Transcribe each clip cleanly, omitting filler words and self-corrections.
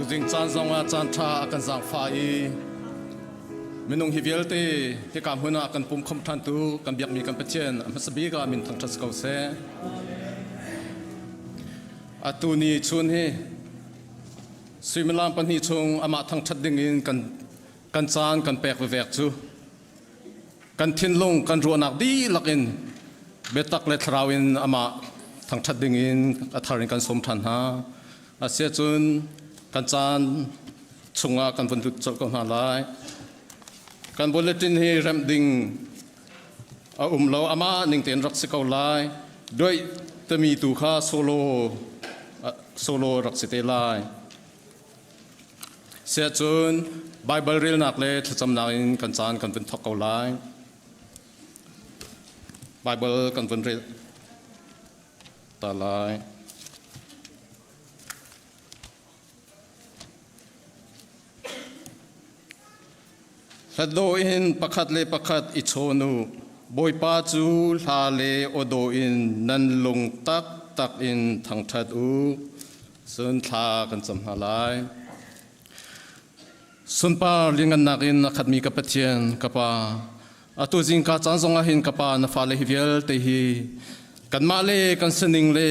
Tuzing caan zongah caan ṭha a kan zaangfah i minung hi vialte hika hmun ah kan pum khom ṭhantu kan biakmi kan Pathian a hmasa bik ah min thangṭhat si ko seh. Atu ni chun hi suimilam pahnih chung amah thangṭhat dingin kan kan caan kan pek vevek cu kan thinlung kan ruahnak dihlak in biatak le thlarau in amah thangṭhat dingin a thar in kan sawm ṭhan hna. Asiahcun kan caan chungah kan vun lut colh ko hna lai. Kan bulletin hi remh ding a um lo, amah ning tein rak si ko lai. Duai timi tu kha solo solo rak si te lai. Siahcun Baibal relnak le thlacamnak in kan caan kan vun thawk ko lai. Baibal kan vun rel ta lai. Hlatdaw in pakhat le pakhat i chawn u. Bawipa cu hla le awdawh in nan lung taktak in thangṭhat u. Cun thla kan cam hna lai. Sunpar lianngannak in a khatmi ka Pathian, ka Pa, atu zingka caan zongah hin ka Pa na fale hi vialte hi kanmah le kan sining le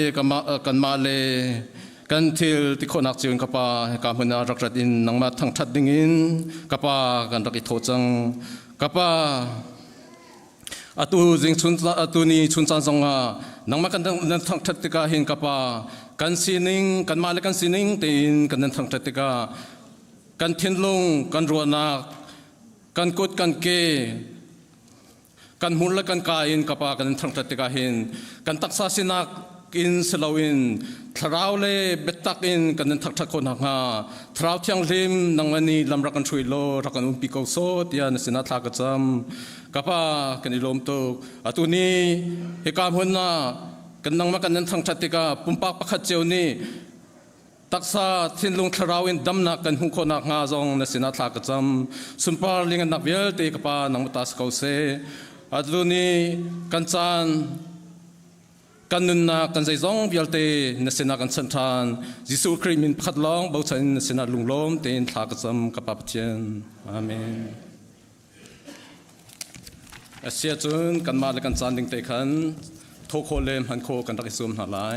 kanmah le kan thil ti khawhnak cio in ka Pa hika hmun ah rak rat in nangmah thangṭhat dingin ka Pa kan rak i thawh cang. Ka Pa, atu zing chun atu ni chun caan zongah nangmah kan nan thangṭhat tikah hin ka Pa kan sining kanmah le kan sining tein kan nan thangṭhat tikah kan thinlung kan ruahnak kan kut kan ke kan hmur le kan ka in ka pa kan in thangṭhat tikah hin kan taksa sinak in si loin thlarau le biatak in kan in thangṭhat khawh nakhnga thlarau thianghlim nang le nih lam rak kan hruai law rak kan umpi ko sawh tiah na sinah thla ka cam. Ka pa kan i lawm tuk. Atu ni hika hmun ah kan nangmah kan nan thangṭhat tikah pumpak pakhat cio nih taksa thinlung thlarau in damnak kan hmuh khawh nakhnga zong na sinah thla ka cam. Sunpar lingannak vialte ka pa nangmah ta si ko seh. Atu ni kan caan kan nunnak kan zeizong vialte na sinah kan chanh ṭhan. Jesuh Khrih min pakhat lawng bochan in na sinah lunglawm tein thla ka cam ka Pa Pathian. Amen. Asia cun kanmah le kan caan ding te khan thawh khawh le hman khawh kan rak i zuam hna lai.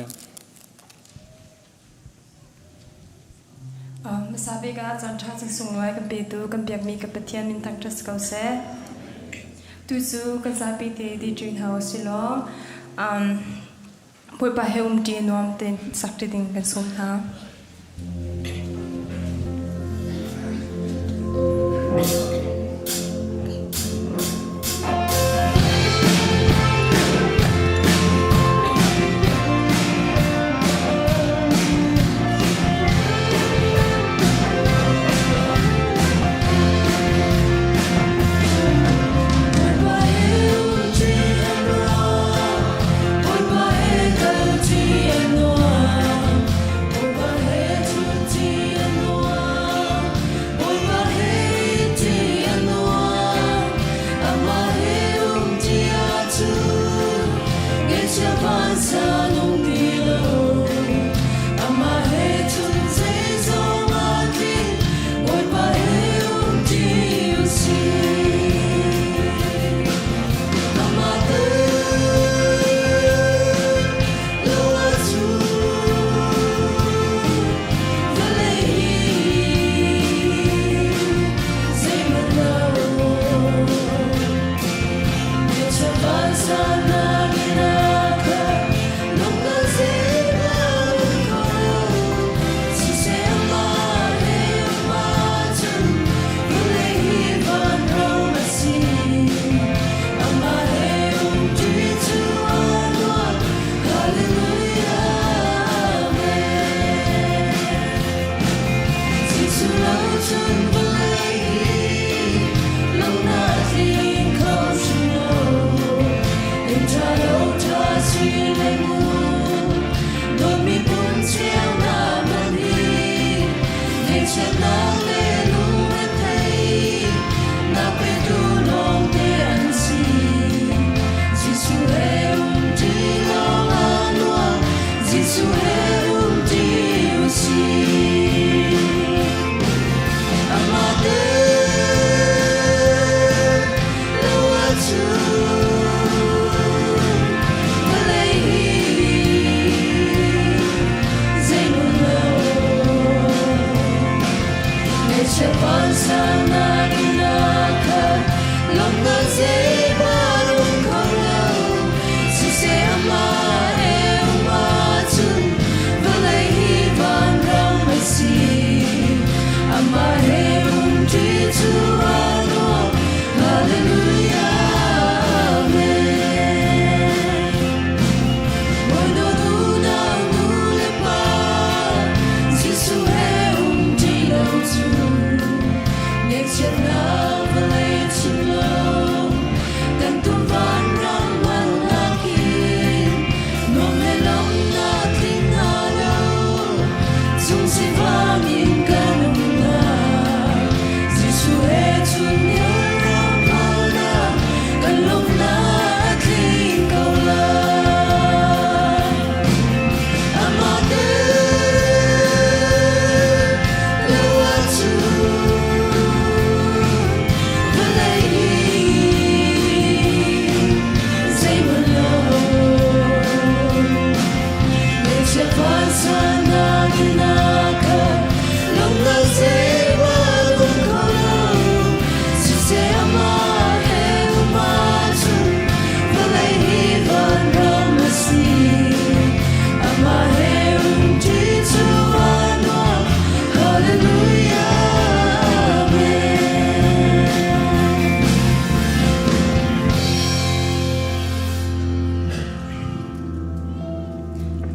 Hmasa bik ah caanṭha cun sunglawi kan petu kan biakmi ka Pathian min thangṭhat si ko seh. Tu cu kan zapi te di ṭi hna u si law Bawipa he um ṭi nuam tein sak ṭi ding kan sawm hna.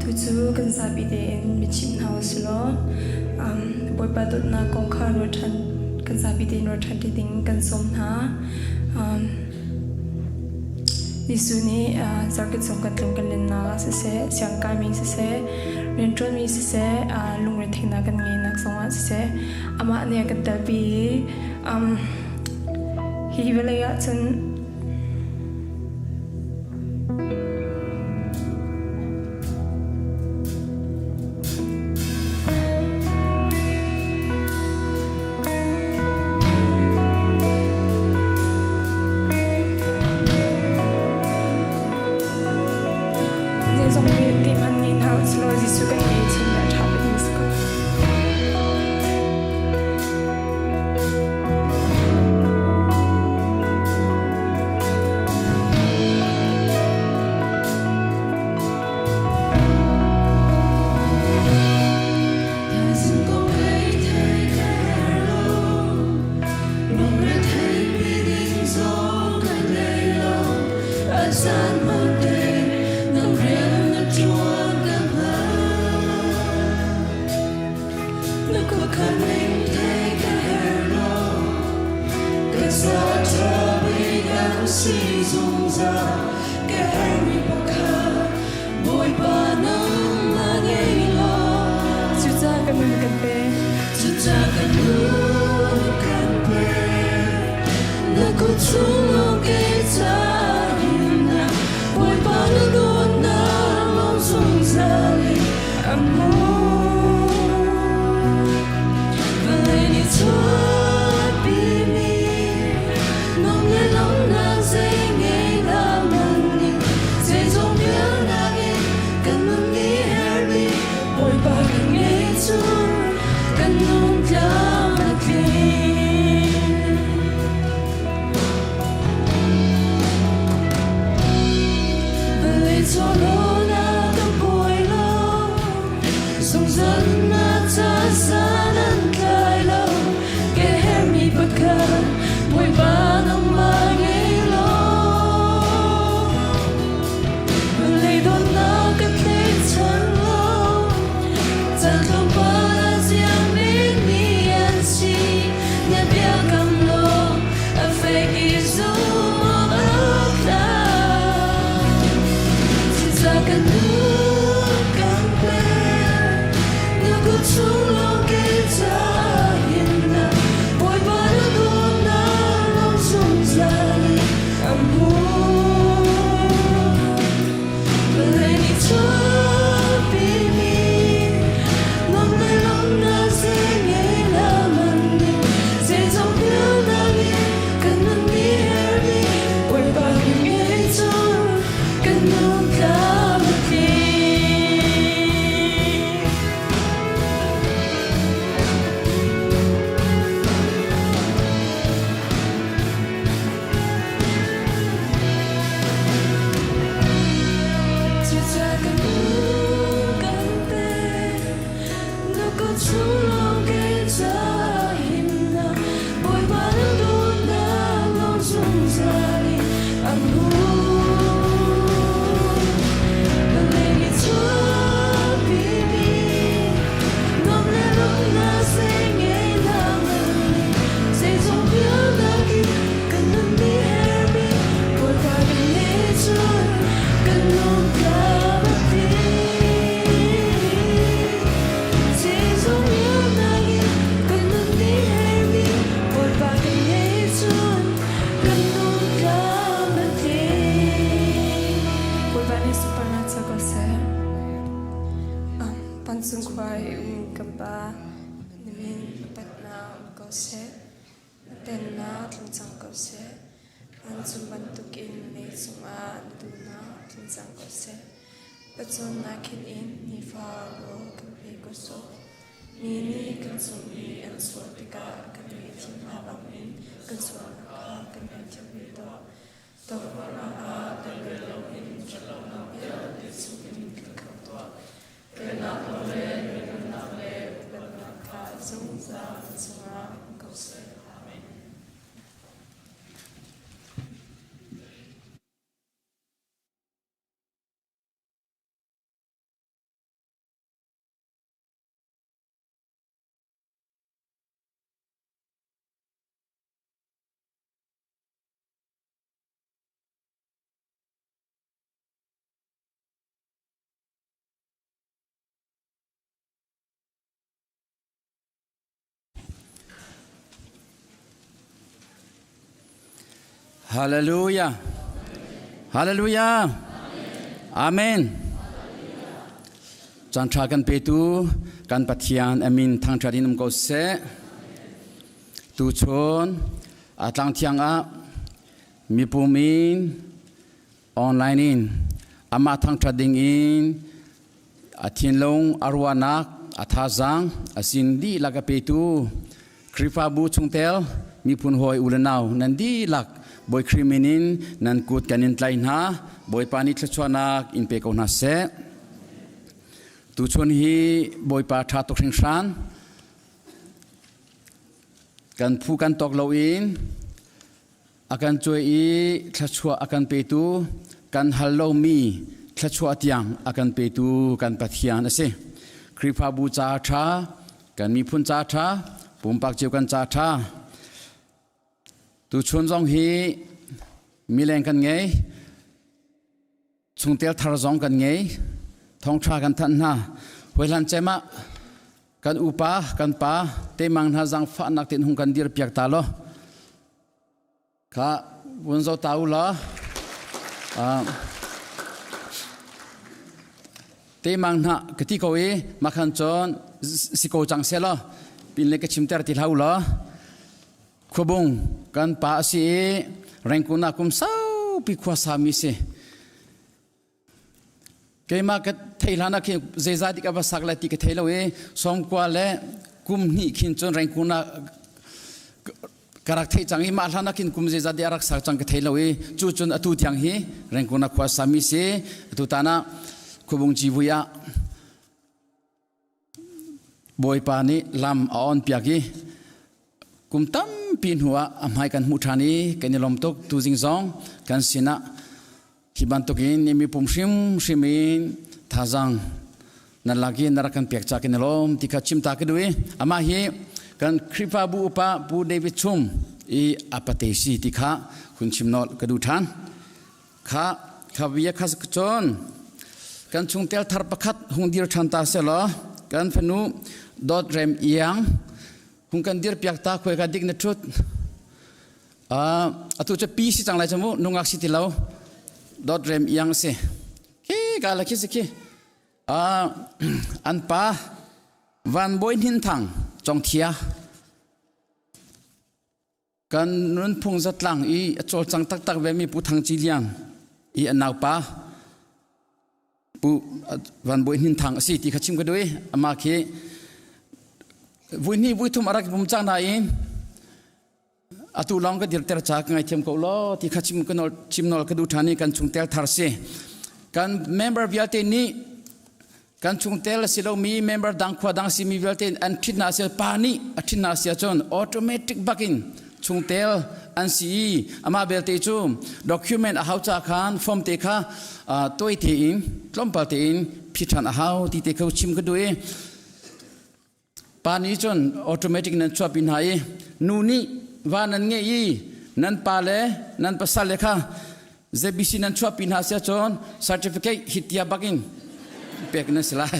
Tucu kan zapi tein biachim hna usih law Bawipa dawtnak kong kha ruat ṭhan kan zapi tein ruat ṭhan ti ding kan sawm hna. Jesuh nih zarhkhat chung kan tlung kan lennak ah siseh, siangkaimi siseh, rianṭuanmi siseh, lungretheihnak kan ngeihnak zongah siseh, amah nih a kan telpi i hi vawlei ah cun Zeizong vialte hmanh nih hna usih law Jesuh kan ngei chin le a ṭha bikmi si ko. Cucaah ka nun kan pe. Cucaah ka nun kan pe. Na kut chung ke cahinnak Bawipa na dawtnak lawng zungzal in a hmu. Vawlei nih chuahpimi nuam le lawmhnak zei ngei dah man ning zeizong vialnak in kan nun nih herhmi Bawipa kan ngei cu kan nun tlam a tling. Vawlei chawlawnak kan buai lo, zungzal nunnak ca san an tlai lo. Ke herhmi pakhat Bawipa nangmah ngei law. Vawlei dawtnak ka tlaihchan lo, caan tlawmpal ah ziangmi nih an si. Na biakam law a fek i zumh awk a tlak. Cucaah kan nun kan pek, na kut chung lawng ke caah himnak, Bawipa na dawtnak lawng zungzal in a hmu. Vawlei nih chuahpimi nuam le lawmhnak zei ngei la man ning zeizong vialnak in kan nun nih herhmi Bawipa kan ngei cun kan nun tlam a tling. Cucaah kan nun kan pek, na kut chung lawng kei caah himnak, Bawipa na dawtnak lawng zungzal in a hmu. Vawlei nih chuahpimi nuam le lawmhnak zei ngei la ngan ning, zeizong vialnak in kan nun nih herhmi Bawipa kan nih cun kan nun tlam a tling. Zeizong vialnak in kan nun nih herhmi Bawipa kan nih cun kan nun tlam a tling. Bawipa nih sunparnak ca ko seh. Pancung khua i um kan Pa, na min upatnak um ko seh. Na pennak tlung cang ko seh. Vancung bantukin lei cungah na duhnak tlung cang ko seh. Pacawnnak khin in nifa rawl kan pe ko sawh. Mi nih kan cung i an sual tikah kan ngaihthiam hna bangin kan sualnak kha kan ngaihthiam ve tuah. Tokhawhnak ah tel ve loin ṭhatlonak vialte chungin kan khamh tuah. Pennak le rianouannak le upatnak kha zungzal an cungah um ko seh. Amen. Hallelujah. Hallelujah. Amen. Caan ṭha kan petu kan Pathian amin thangṭhat in um ko seh. Tuchun a tlang thiang ah mipum in online in amah thangṭhat ding in a thinlung a ruahnak a thazaang a sin dihlak a petu Khrihfabu chungtel miphun hawi u le nau nan dihlak Bawi Khrih min in nan kut kan in tlai hna Bawipa nih thluachuahnak in pe ko hna seh. Tuchun hi Bawipa ṭha tuk hringhran kan phu kan tawk lo in A kan cuai i thluachuah a kan petu, kan hal lomi thluachuah tiang a kan petu kan Pathian a si. Khrihfabu ca ṭha, kan miphun ca ṭha, pumpak cio kan ca ṭha. Tuchun zong hi mileng kan ngei, chungtel thar zong kan ngei, thawngṭha kan thanh hna. Hawihlan cem ah kan upa, kan pa, temang hna zaangfahnak tein hung kan dir piak ta law. Kha vun zo ta u law. Temang hna ka ti ko i makhan cun si ko cang seh law pin le ka chimter ti hlah u law. Khuabung kan pa a si i Rengkun ah kum saupi khua sami si. Keimah ka thei hlan ah khin zeizah dik a va sak lai ti ka thei lo i sawmkua le kum hnih khin cun Rengkun ah ka rak theih cang i mah hlan ah khin kum zeizah dik a rak sak cang ka thei lo i cu cun atu tiang hi Rengkun ah khua sami si. Atu tan ah Khuabung civui ah Bawipa nih lam a on piak i kum tampi hnu ah a hmai kan hmuh ṭhan i kan i lawm tuk. Tuzing zong kan sinah hi bantukin mipum hrimhrim in thazaang nan lak i na rak kan pek ca kan i lawm ti kha chim ta ka duh i amah hi kan Khrihfabu upa Pu David Chum i a pate si ti kha hun chim nawl ka duh ṭhan. Kha kha bia kha cun kan chungtel thar pakhat hung dir ṭhan ta selaw kan fanu dawt rem iang hung kan dir piak ta khuai ka dik na ṭhut atu cu pi si cang lai cu mu nungak si ti lo dawt rem iang si khi ka la khi si khi an pa van bawi hnin thang cong thia Kan nunphung zatlang i a cawlcang taktak vemi Pu Thang Ci Liang i a naupa Pu Van Bawi Hnin Thang a si ti kha chim ka duh i amah khi vui hnih vui thum a rak pum cang nain atu lawng ka dirter ca ka ngaithiam ko law ti kha chim ka nawl chim nawl ka duh ṭhan i kan chungtel thar si. Kan member vialte nih Kan chungtel a si lomi member dang khua dang simi vialte an ṭhitnak a si pa nih a ṭhitnak a si ahcun automatic bakin chungtel an si i amah belte cu document a hau ca khan form te kha tawi tein tlawmpal tein phi ṭhan a hau ti te kha chim ka duh i Pa nih cun automatic nan chuahpi hna i nu nih va nan ngeih i nan pa le nan pasal le kha ZBC nan chuahpi hna sia cun certificate hitia bak in pek nan si lai.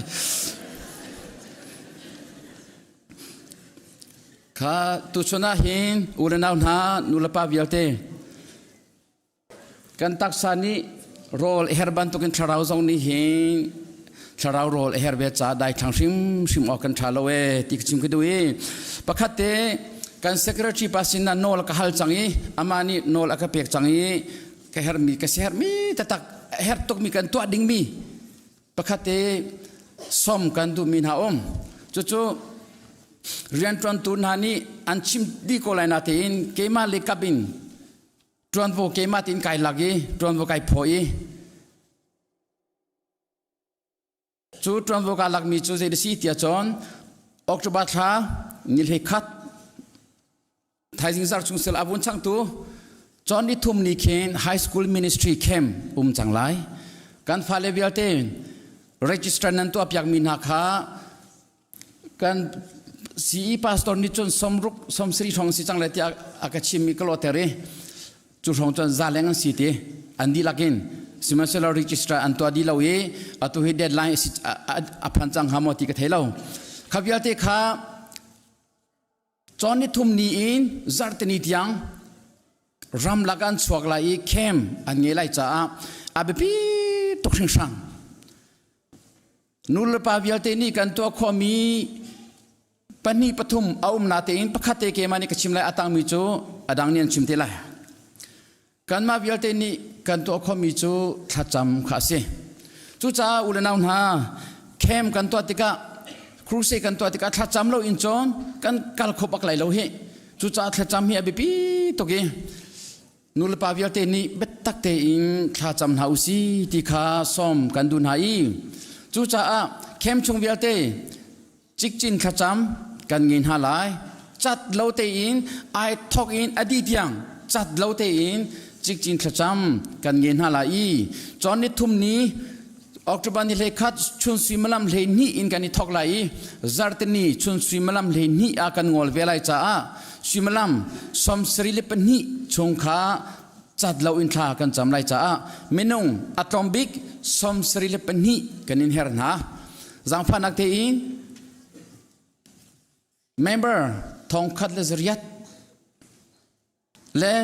Kha tuchun ah hin u le nau hna nu le pa vialte Kan taksa nih rawl a her bantukin thlarau zong nih hin thlarau rawl a her ve ca daithlang hrimhrim awk kan ṭha lo ee ti ka chim ka duh i pakhat te kan secretary pa sin ah nawl ka hal cang i amah nih nawl a ka pek cang i ka hermi ka sihermi taktak a herh tukmi kan tuah dingmi. Pakhat te som kan duhmi hna um. Cucu rianṭuantu hna nih an chim dih ko lai natein keimah le kap in ṭuanvo keimah tiin kai lak i ṭuanvo kai phaw i cu ṭuanvo kaa lakmi cu zei si tiah cun October thla ni hlei khat thaizing zarh chung sel avun changtu John ni thum ni khin high school ministry camp um cang lai. Kan fale vialte register nan tuah piak mi hna kha kan CE pastor nih cun somruk somsri hrawng si cang le tiah a ka chim i ka lawter i cu hrawng cun za leng an si ti an dihlak in. Sihmanhsehlaw register an tuah dih lo i atu hi deadline a phan cang hnga maw ti ka thei lo. Kha vialte kha Cawn ni thum ni in zarhteni tiang ramlak an chuak lai i camp an ngei lai caah a biapi tuk hringhran. Nu le pa vialte nih kan tuah khawhmi pahnih pathum a um natein pakhat te keimah nih ka chim lai, a tangmi cu a dang nih an chim te lai. Kanmah vialte nih kan tuah khawhmi cu thlacam kha a si. Cucaah u le nau hna, camp kan tuah tikah, crusade kan tuah tikah thlacam lo in cun kan kal kho bak lai lo hi. Cucaah thlacam hi a biapi tuk i nu le pa vialte nih biatak tein thlacam hna u si ti kha sawm kan duh hna i cucaah camp chung vialte cikcin thlacam kan ngei hna lai. Cat lo tein ai thok in a dih tiang cat lo tein cikcin thlacam kan ngei hna lai i cawn ni thum ni October ni hlei khat chun suimilam hlei hnih in kan i thok lai i zartini chun suimilam hlei hnih ah kan ngol ve lai caah suimilam 72 chung kha cat lo in thla kan cam lai caah minung a tlawm bik 72 kan in her hna. Zaangfahnak tein member thongkhat le zariat le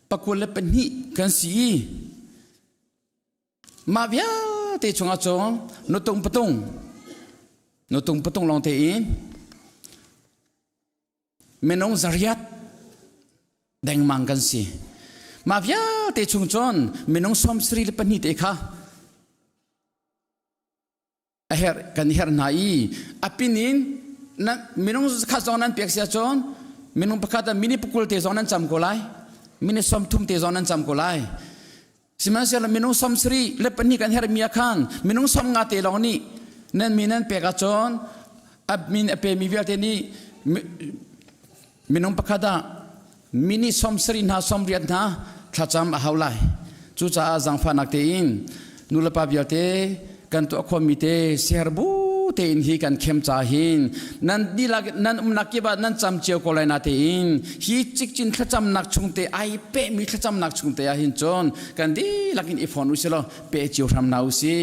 22 kan si i mah vialte chungah cun nutung patung nutung patung lawng tein minung zariat dengmang kan si. Mah vialte chung cun minung 72 te kha a herh kan herh hna i a pin in minung khat zong nan pek sia cun minung pakhat ah mini 20 te zong nan cam ko lai, mini 30 te zong nan cam ko lai. Sihmanhsehlaw minung 72 kan herh mi ah khan minung 50 te lawng nih nan mi nan pek ahcun a min a pemi vialte nih minung pakhat ah mini 70 hna 80 hna thlacam a hau lai. Cucaah zaangfahnak tein nulepa vialte kan tuah khawhmi te siherbu tein hi kan khem ca hin nan dihlak nan umnak kip ah nan cam cio ko lai na tein hi cikcin thlacamnak chung te ai pehmi thlacamnak chung te ah hin cun kan dihlak in i fon u silaw pe cio hram hna u si.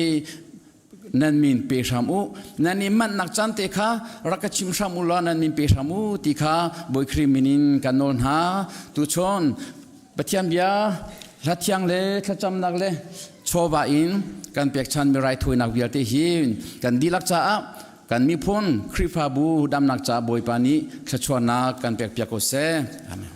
Nan min pe hram u, nan i manhnak caan te kha rak ka chim hram u law nan min pe hram u ti kha Bawi Khrih min in kan nawl hna. Tuchun Pathian bia hla thiang le thlacamnak le chawva in kan pekchan mi raithawinak vialte hi kan dihlak caah kan miphun Khrihfabu damnak caah Bawipa nih thluachuahnak kan pekpiak ko seh. Amen.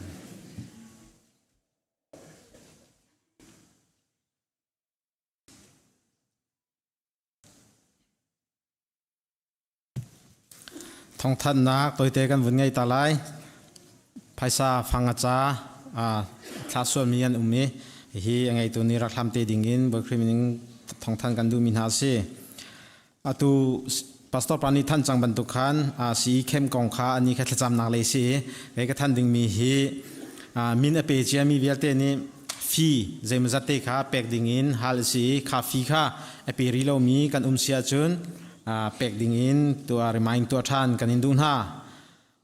Thawngthanhnak tawite kan vun ngei ta lai. Phaisa fang a ca thla sualmi an um i hihi a ngeitu nih rak hlam te ding in Bawi Khrih min in thawngthanh kan duhmi hna a si. Atu pastor pa nih than cang bantuk khan sii khem kong kha ani kha thlacamnak lei si i kei ka than dingmi hi min a pe ciami vialte nih fee zeimawzat te kha pek ding in hal a si i kha fee kha a pe rih lomi kan um si ahcun pek ding in tuah remind tuah ṭhan kan in duh hna.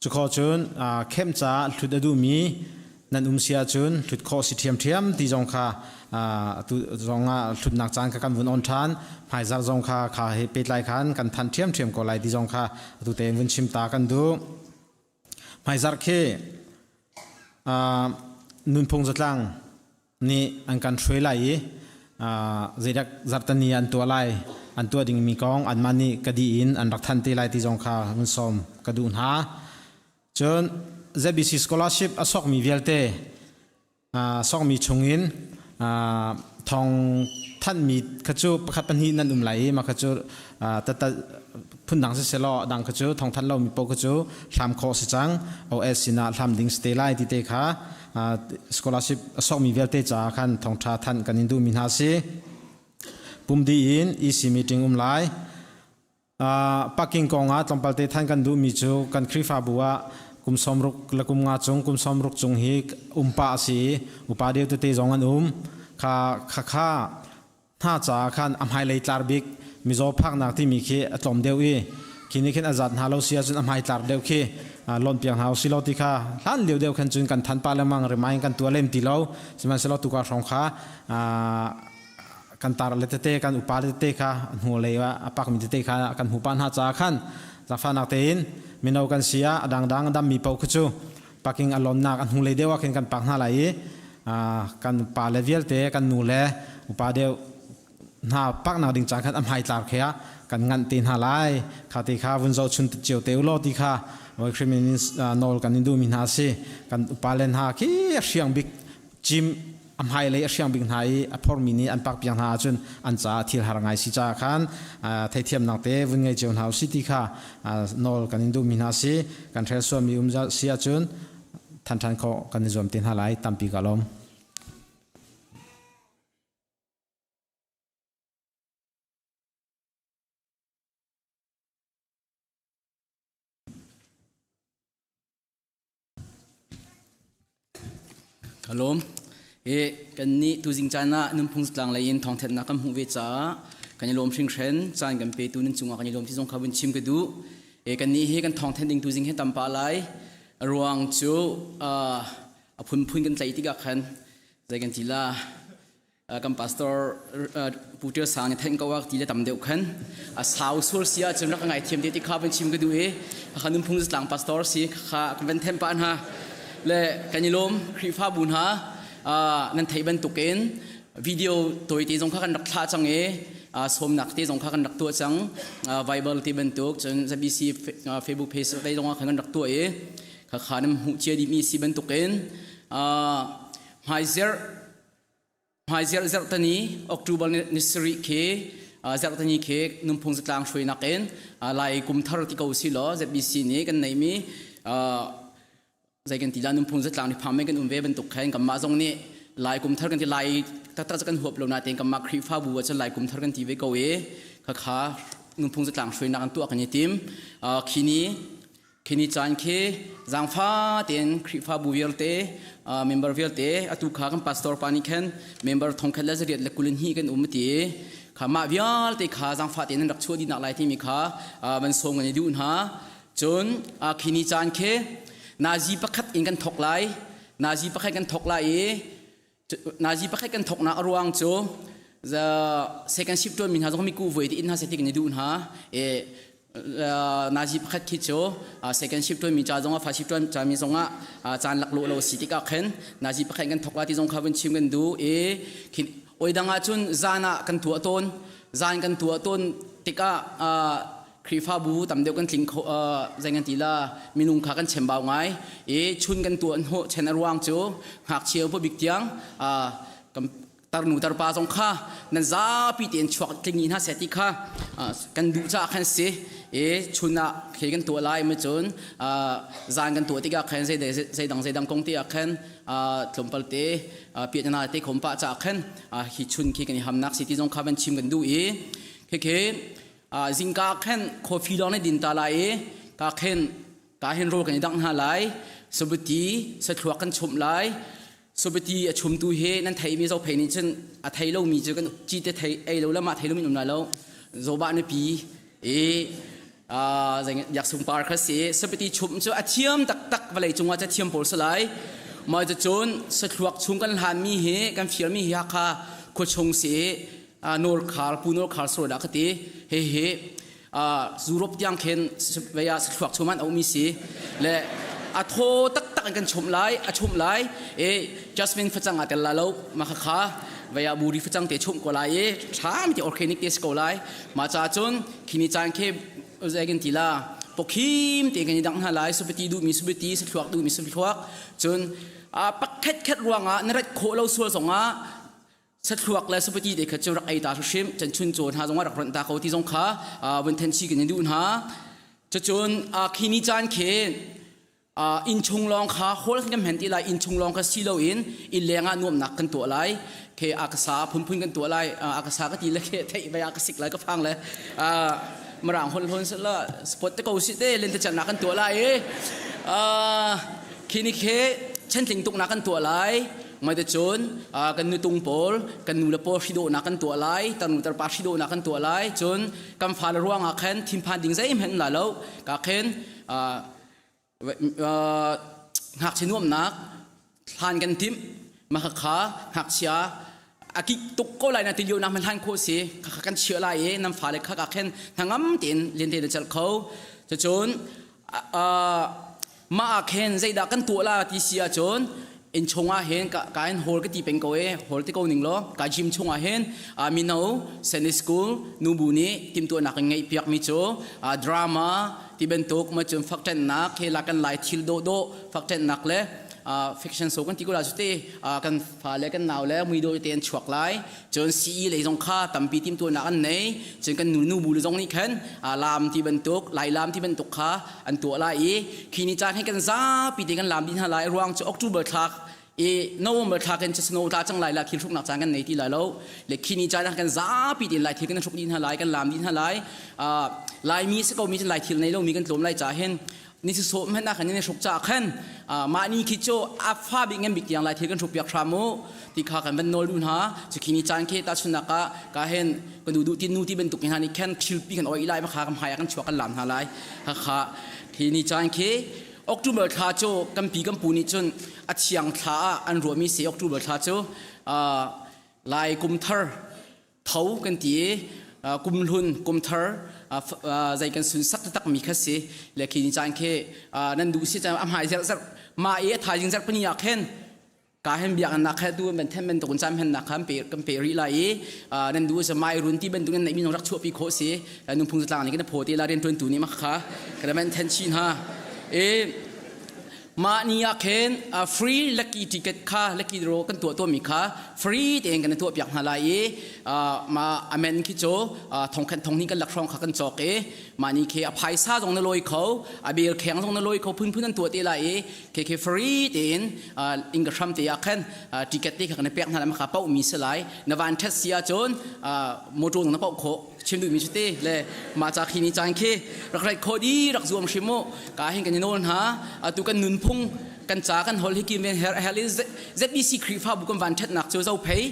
Cukho cun khem caah hlut a duhmi nan um si ahcun hlut khawh si ṭhiamṭhiam ti zong kha atu zong ah hlutnak caan kha kan vun on ṭhan. Hmaizarh zong kha kha he pehtlai khan kan thanh ṭhiamṭhiam ko lai ti zong kha atu tein vun chim ta kan duh. Hmaizarh khi nunphung zatlang nih an kan hruai lai i zeidak zarhteni an tuah lai, an tuah dingmi kong anmah nih ka dih in an rak thanh te lai ti zong kha hun sawm ka duh hna. Cun ZBC scholarship a sokmi vialte sokmi chungin thong thanmi kha cu pakhat pahnih nan um lai i mah kha cu tata phundang si selaw dang kha cu thawngthanh lomi paoh kha cu hlam khawh si cang. OS sinah hlam ding si te lai ti te kha scholarship a sokmi vialte caah khan thawngtha thanh kan in duhmi hna si. Pumdi in EC meeting um lai. Parking kong ah tlawmpal te than kan duhmi cu kan Khrihfabu ah kum 60 le kum nga cung kum 60 cung hi umpa a si i upa deuh tete zong an um. Kha kha kha hna caah khan a hmailei tlar bik mizaw phaknak timi khi a tlawm deuh i khi nih khin a zat hna lo si ahcun a hmai tlar deuh khi lawnh piak hna usih law ti kha hlan lio deuh khan cun kan than pa lengmang remind kan tuah lem ti lo. Sihmanhsehlaw tuka hrawng kha kan tar le tete kan upa le tete kha hnu lei ah a pakmi tete kha kan hmu pa hna caah khan zaangfahnak tein mino kan si ah a dangdang a dammi paoh khi cu parking a lonnak a hnu lei deuh ah khin kan pak hna lai i kan pa le vialte kan nu le upa deuh hna paknak ding caan khan a hmaitlar khe ah kan nganh te hna lai. Kha te kha vun zoh chun cio te ulaw ti kha Bawi Khrih min in nawl kan in duhmi hna si. Kan upa le hna khi a hriang bik cim a hmailei a hriang bik hna i a phormi nih an pak piak hna ahcun an caah thil har ngai si caah khan theithiamnak te vun ngei cio hna usih ti kha nawl kan in duhmi hna si. Kan hrel sualmi um si ahcun than ṭhan khawh kan i zuam te hna lai. Tampi ka lawm. Ka lawm. E kan nih tuzing caan ah nunphung zatlang lei in thawngthanhnak kan hmuh ve caah kan i lawm hringhran. Caan kan petu nan cungah kan i lawm ti zong kha vun chim ka duh. E kan nih hi kan thawngthanh ding tuzing hi tam pah lai. A ruang cu a phunphun kan tlaih tikah khan zei kan ti la kan pastor Pu Ṭial Sang nih theih ko ah ti le tam deuh khan a sau sual si ahcun rak ka ngaithiam te ti kha van chim ka duh i kha nunphung zatlang pastor si kha kan van them pah hna le kan i lawm. Khrihfabu hna, nan theih bantukin video tawite zong kha kan rak thlah cang i sawmnak te zong kha kan rak tuah cang, Bible te bantuk cun ZBC Facebook page te zong khan kan rak tuah i kha kha nan hmuh cia dihmi si bantukin hmaizerh Hmaizerh zarhtani October ni sarih khi, zarhtani khi nunphung zatlang hruainak in Lai kum thar ti ko si law ZBC nih kan neihmi zei kan ti la, nunphung zatlang nih phang kan um ve bantuk khan kanmah zong nih Lai kum thar kan ti. Lai taktak kan huap lo natein kanmah Khrihfabu ah cun Lai kum thar kan ti ve ko i khakha nunphung zatlang hruainak an tuah kan i tim. Khi ni Khi ni caan khi zaangfa tein Khrihfabu vialte, member vialte, atu kha kan pastor pa nih khan member 1422 kan um ti kha, mah vialte kha zaangfa tein nan rak chuah dih nak lai timi kha van sawm kan i duh hna. Cun khi ni caan khi nazi pakhat in kan thok lai. Nazi pakhat kan thok lai i nazi pakhat kan thoknak a ruang cu the second shift tuan mi hna zong mi ku voi ti in hna se ti kan i duh hna e. Nazi pakhat khi cu second shift tuan mi ca zong ah, first shift tuan ca mi zong ah caan lak lo lo si tikah khin nazi pakhat kan thok la ti zong kha vun chim kan duh i khin oi dang ah cun zan ah kan tuah tawn. Zan kan tuah tawn tikah Khrihfabu tam deuh kan tling kho, zei kan ti la, minung kha kan chembau ngai i chun kan tuah hnawh chen. A ruang cu ngakchia upa bik tiang kan tarnu tarpa zong kha nan zapi tein chuak tling hna seh ti kha kan duh caah khan si i chun ah khi kan tuah lai. Ma cun zan kan tuah tikah khan zei dang zei dang kong ti ah khan tlawmpal te piatna te khom pah caah khan hi chun khi kan i hamnak si ti zong kha van chim kan duh i khi zingka khan coffee lawng ne din ta lai i ka khen ka hin rawl kan i dangh hna lai. Sabuti sathluak kan chumh lai. Sabuti a chumtu hi nan theimi zo phei nih cun a thei lomi cu kan ci te thei ei lo le mah thei lomi um lai lo. Zoba nupi i yak sungpar kha si. Sabuti chumh cu a thiam taktak, vawlei cungah cu thiam pawl si lai. Mah cun sathluak chung kan hlanmi hi, kan fialmi hi Hakha khuachung si Nawl Khar, Pu Nawl Khar sor dah ka ti. He he Europe tiang khin vei ah thluak chum an omi si le a thaw taktak in kan chumh lai, a chumh lai e. Jasmine facang ah tel la lo, ma kha kha vei ah buri facang te chumh ko lai i ṭham ti organic te si ko lai. Ma cha cun khini caan khi zei kan ti la, pokhim te kan i dang hna lai. Subati duh mi subati, sathluak duh mi sathluak. Cun pakhat khat ruangah na rat khawh lo sual zongah. Sathluak le sapati te kha cu rak ei ta hrim chan chun chaw hna zong rak ronh ta ko ti zong kha vun then chi kan in duh hna. Cucun khi ni caan khi inn chung lawng kha hall kan hen ti lai inn chung lawng kha si loin inn leng ah nuamnak kan tuah lai ke akasa phunphun kan tuah lai akasa ka ti le ke theih vai ka sik lai ka phang le marang hol hon la spot te ko si te len te chan kan tuah lai e khi ni khe chantling tuk na kan tuah lai mai te cun kan nutung pawl kan nu le pawl hrido na kan tuah lai tarnu tarpa hrido na kan tuah lai cun kan fa le ruang ah khan thinphan ding zei hmanh la lo ka khen ngakchia nuamnak hlan kan timh mah kha ngakchia a kik tuk ko lai na ti lio nak man hlan khawh si kha kan chia lai i nan fale kha ka khen hnangam tein len te na celh kho cucun mah ah khen zeidah kan tuah la ti si ahcun inn chungah hin ka ka in hall ka ti peng ko e hall ti ko ning law ka gym chungah hin mino Sunday school nubu nih timtuahnak in ngeih piak mi cu drama ti bantuk ma cun fakṭennak he la kan lai thil dawh dawh fakṭennak le fiction show kan ti ko la cu te kan fa le kan nau le mui dawh te an chuak lai cun CE lei zong kha tampi timtuahnak an nei cun kan nu nu bu le zong nih khan lam ti bantuk lai lam ti bantuk kha an tuah lai i khi ni caan hi kan zapi te kan lam dih hna lai ruang cu October thla i November thla kan snow tla cang lai la thil hruknak caan kan nei ti lai lo le khi ni caan kan zapi te lai thil kan hruk dih hna lai kan lam dih hna lai laimi si ko mi lai thil nei lo mi kan tlawm lai ca hin ni si so hmanh ah khan ni hruk cha khan mah ni khi cu a fa bik ngan bik tiang lai thil kan hruk piak hram u ti kha kan van nawl du hna cu khi ni caan khi ta chunak ah ka hen kan du du ti nu ti bantuk hna ni khan thil pi kan oi lai ma kha kan hmai kan chuak kan lam hna lai ha kha khi ni caan khi October thla cu kan pi kan pu nih cun a thiang thla ah an ruahmi si October thla cu lai kum thar tho kan ti i kumhlun kumthar zei kan sunsak taktak mi kha si le khi ni caan khi nan duh si caan a hmai zerh zerh mah i a thaizing zarh pani ah khin ka hen biak nak kha tu ban then ban tukun cam hen nak kha kan pe rih lai i nan duh sa mai run ti bantuk nan mi rak chuah pi khawh si nungphung zatlang nih kan phaw te la rian tuan tu nih mak kha kan man then chin ha e Mah ni ah khin free lucky ticket kha lucky draw kan tuah tuahmi kha free tein kan tuah piak hna lai i mah amen khi cu thongkhat thong hnih kan lak hrawng kha kan cawk i mah ni khi a phaisa zong na lawi kho a bel kheng zong na lawi kho phunphun an tuah te lai i khi khi free tein inn ka hram te ah khan ticket te kha kan pek hna lai ma kha paoh mi si lai na van ṭhat si ahcun motor zong na paoh khawh chim duhmi cu te le mah ca khi ni caan khi rak rait khawh di rak zuam hrim u ka hin kan i nawl hna atu kan nunphung kan ca kan hol hi kim ven her hel in ZBC Khrihfabu kan van ṭhatnak cu zo phei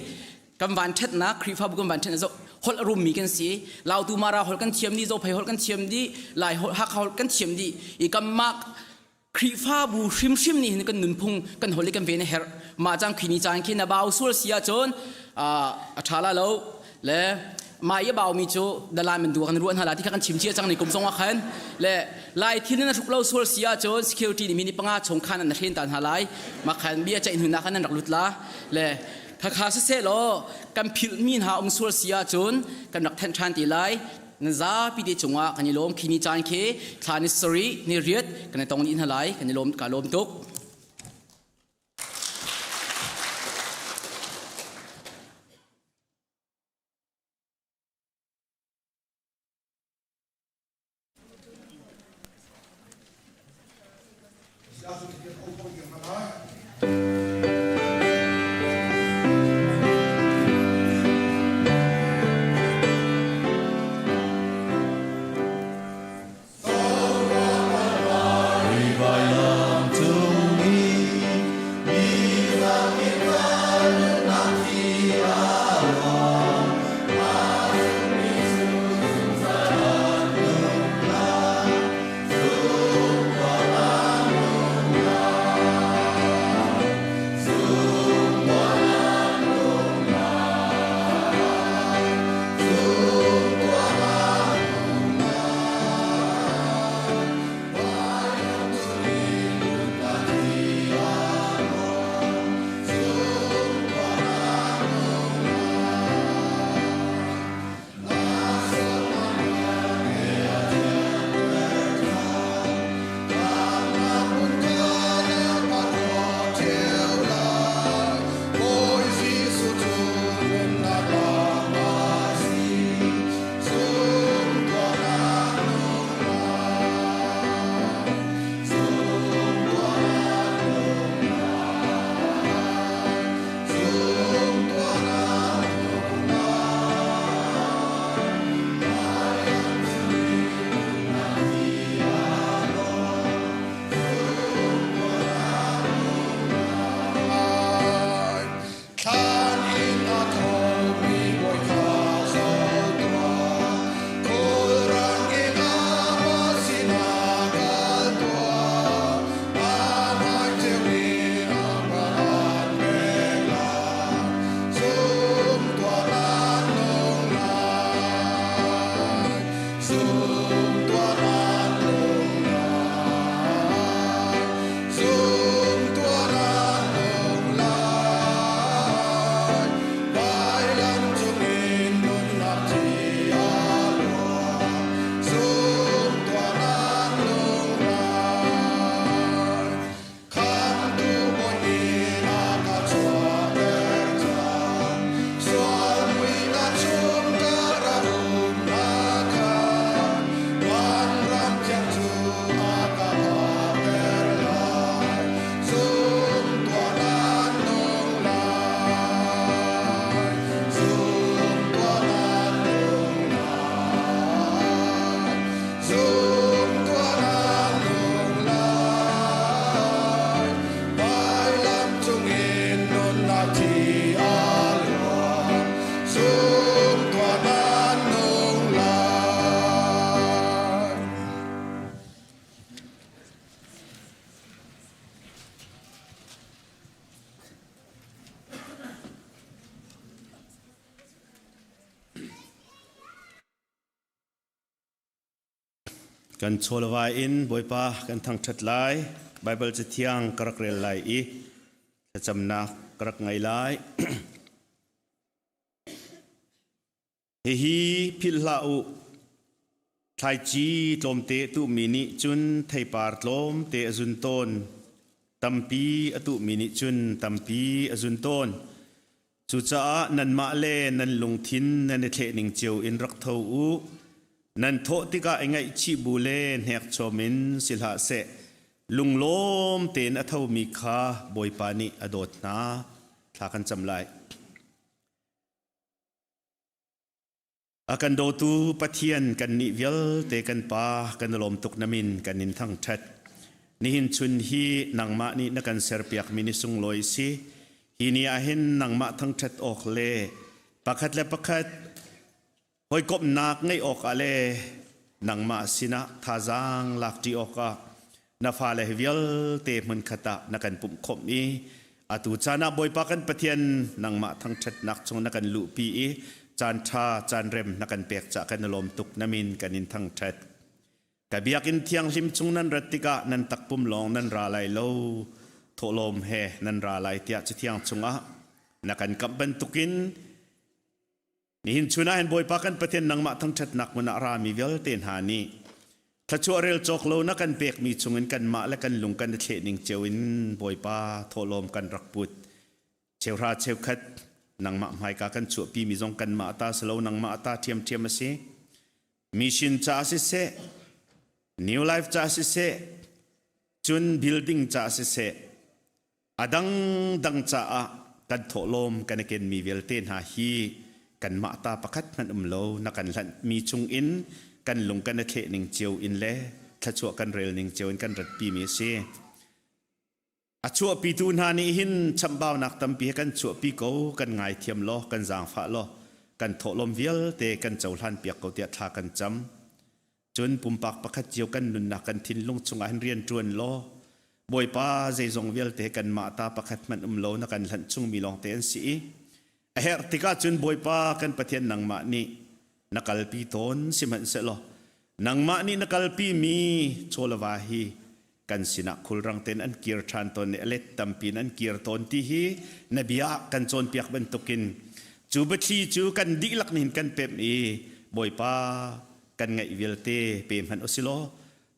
kan van ṭhatnak Khrihfabu kan van ṭhatnak zo holh a rummi kan si Lautu Mara holh kan thiam di Zophei holh kan thiam di Lai holh Hakha holh kan thiam di i kanmah Khrihfabu hrimhrim nih hin kan nunphung kan holh i kan ven a herh. Mah cang khi ni caan khi na bau sual si ahcun a ṭha la lo le mah i a baumi cu dalan man duak kan ruah hna la ti kha kan chim cia cang ni kum zong ah khan le lai thil na hruk lo sual si ahcun security nih minute panga chung khan an hren ta hna lai mah khan bia ceih hnu na khan nan rak lut la le khakha siseh law kan philh mi hna um sual si ahcun kan rak thenh ṭhan ti lai Na zapi te cungah kan i lawm khi ni caan khi thla ni sarih ni riat kan i tong dih hna lai kan i lawm ka lawm tuk. Kan chawlawai in Bawipa kan thangṭhat lai. Baibal Cathiang ka rak rel lai i thlacamnak ka rak ngei lai. Hihi philh hlah u. Thlaici tlawmte tuhmi nih cun theipar tlawmte a zun tawn. Tampi a tuhmi nih cun tampi a zun tawn. Cucaah nanmah le nan lungthin nan i thleh ning cio in rak tho u. Nan thawh tikah i ngaihchih bu le hnekchom in si hlah seh. Lunglawm tein a thomi kha Bawipa nih a dawt hna. Thla kan cam lai. A kan dawtu Pathian kannih vialte kan Pa kan i lawm tuk na min kan in thangṭhat. Nihin chun hi nangmah nih na kan serpiakmi ni sunglawi si. Hi ni ah hin nangmah thangṭhat awk le pakhat le pakhat hawikomhnak ngeih awkah le nangmah sinah thazaang lakṭi awkah na fale vialte hmunkhat ah na kan pumh khawmh i atu caan ah Bawipa kan Pathian nangmah thangṭhatnak chung na kan luhpi i caan ṭha caan rem na kan pek cah kan i lawm tuk na min kan in thangṭhat. Ka biakinn thianghlim chung nan rat tikah nan takpum lawng nan ra lai lo, thawhlawm he nan ra lai tiah Cathiang chungah na kan kamh bantukin Nihin chun ah hin Bawipa kan Pathian nangmah thangṭhatnak hmun ah rami vialte hna nih thluachuah rel cawk lo na kan pekmi chungin kanmah le kan lung kan i thleh ning cio in Bawipa thawhlawm kan rak put. Cheuhra cheukhat nangmah hmaika kan chuahpimi zong kanmah ta si lo nangmah ta ṭhiamṭhiam a si. Mission ca siseh, New Life ca siseh, cun building ca siseh, A dangdang caah kan thawhlawm kan i kenmi vialte hna hi kanmah ta pakhat hmanh um lo na kan hlanhmi chungin kan lung kan i thleh ning cio in le thluachuah kan rel ning cio in kan ratpimi a si. A chuahpitu hna nih hin chamhbaunak tampi he kan chuahpi ko, kan ngaithiam law, kan zaangfah law, kan thawhlawm vialte kan cohlan piak ko tiah thla kan cam. Cun pumpak pakhat cio kan nunnak kan thinlung chungah hin rian ṭuan law Bawipa zeizong vialte kanmah ta pakhat hmanh um lo na kan hlanh chungmi lawngte an si i a herh tikah cun Bawipa kan Pathian nangmah nih na kalpi tawn sihmanhsehlaw nangmah nih na kalpi mi chawlava hi kan sinah khulrang tein an kir ṭhan tawn i a let tampi in an kir tawn ti hi na bia ah kan cawnpiak bantukin cu biathli cu kan dihlak nih hin kan pemh i Bawipa kan ngaih vialte pe hmanh usilaw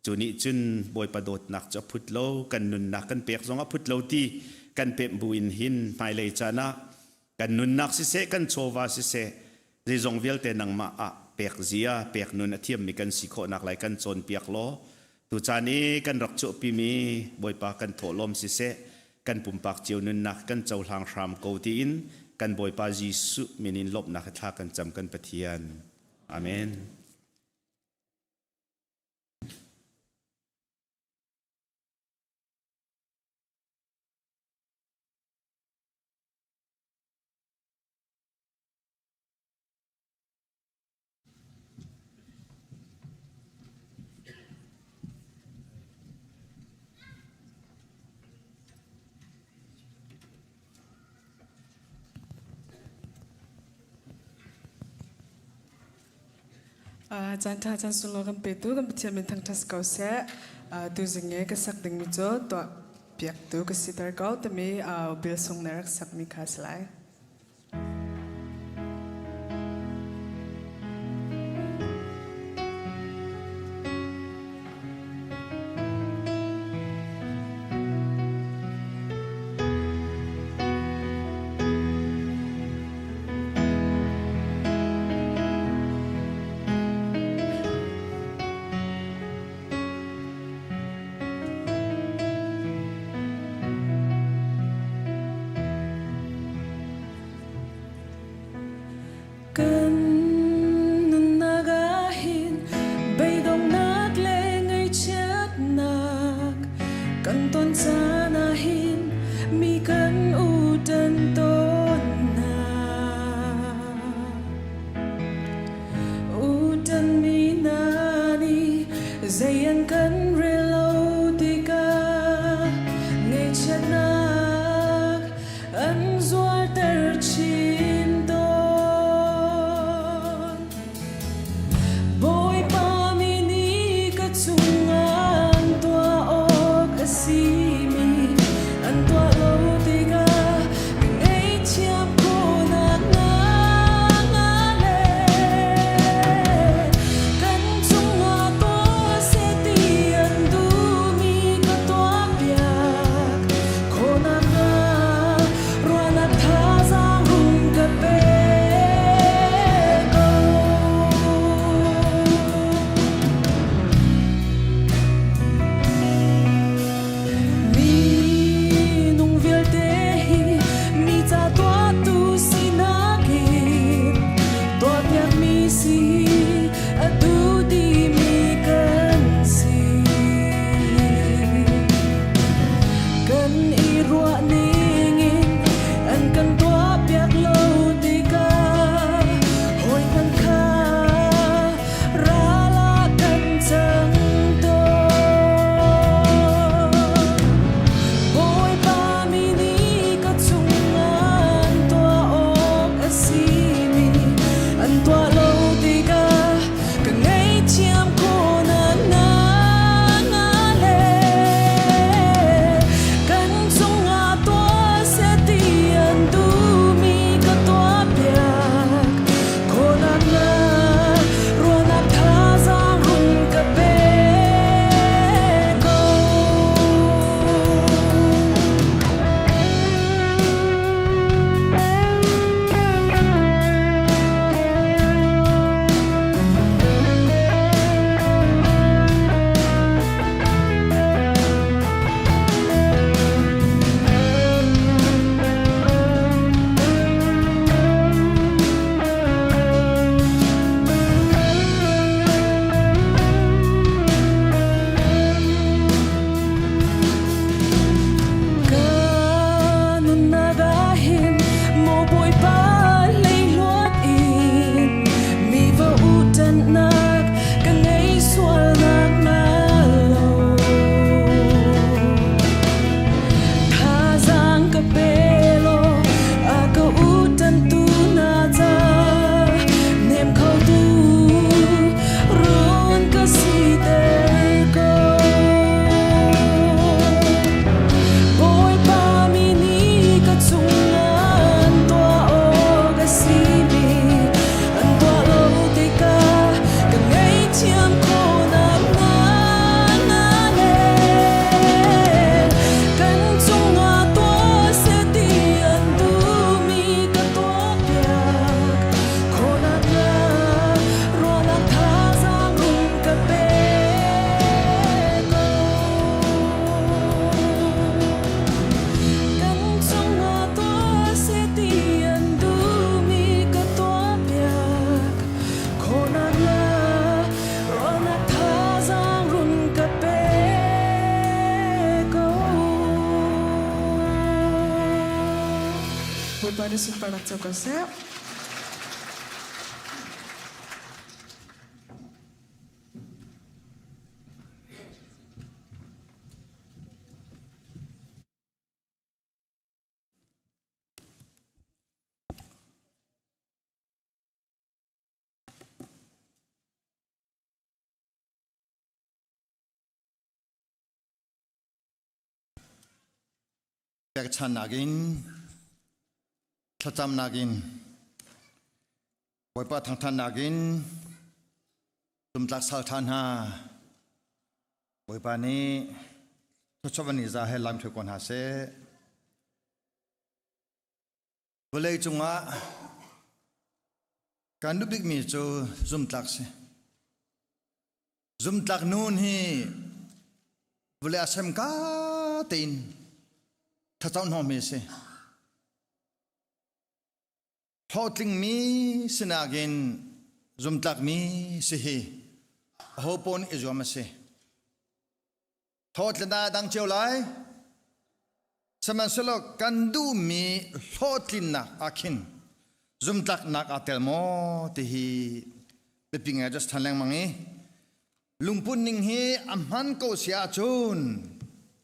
cu nih cun Bawipa dawtnak cu a phut lo kan nunnak kan pek zong a phut lo ti kan pemh buin hin hmailei caan ah kan nunnak siseh kan chawva siseh zeizong vialte nangmah ah pek zia pek nun a thiammi kan si khawhnak lai kan cawnpiak law tucaan i kan rak chuahpimi Bawipa kan thawhlawm siseh kan pumpak cio nunnak kan cohlang hram ko tiin kan Bawipa Jesuh min in lawmhnak he thla kan cam kan Pathian. Amen. Caan ṭha caan sunglawi kan petu kan Pathian min thangṭhat ko seh. Tuzing i ka sak dingmi cu tuah piaktu ka siter ko timi bil sung na rak sakmi kha a si lai. Kan nunnak ah hin beidonghnak le ngaihchiatnak kan ton caan ah hin mi kan utan tawn hna. Utanmi hna nih zei an kan rel lo tikah ngaihchiatnak an zualter chin tawn. Bawipa mi nih ka cung Bawipa nih sunparnak co ko seh. Pekchannak in thlacamnak in Bawipa thangthannak in tumtlak sal tha hna Bawipa nih thluachuah ni za he lam ṭheu ko hna seh. Vawlei cungah kan duh bikmi cu zumtlak si. Zumtlak nun hi vawlei a sem ka tein thlacam hnawhmi a si. Hlawhtlingmi sinak in zumtlakmi si hi aho pawn i zuam a si. Hlawhtlin ah dang cio lai. Sihmanhsehlaw kan duhmi hlawhtlinnak ah khin zumtlaknak aa tel maw ti hi biapi ngai just than lengmang i lungput ning hi a hman ko si ahcun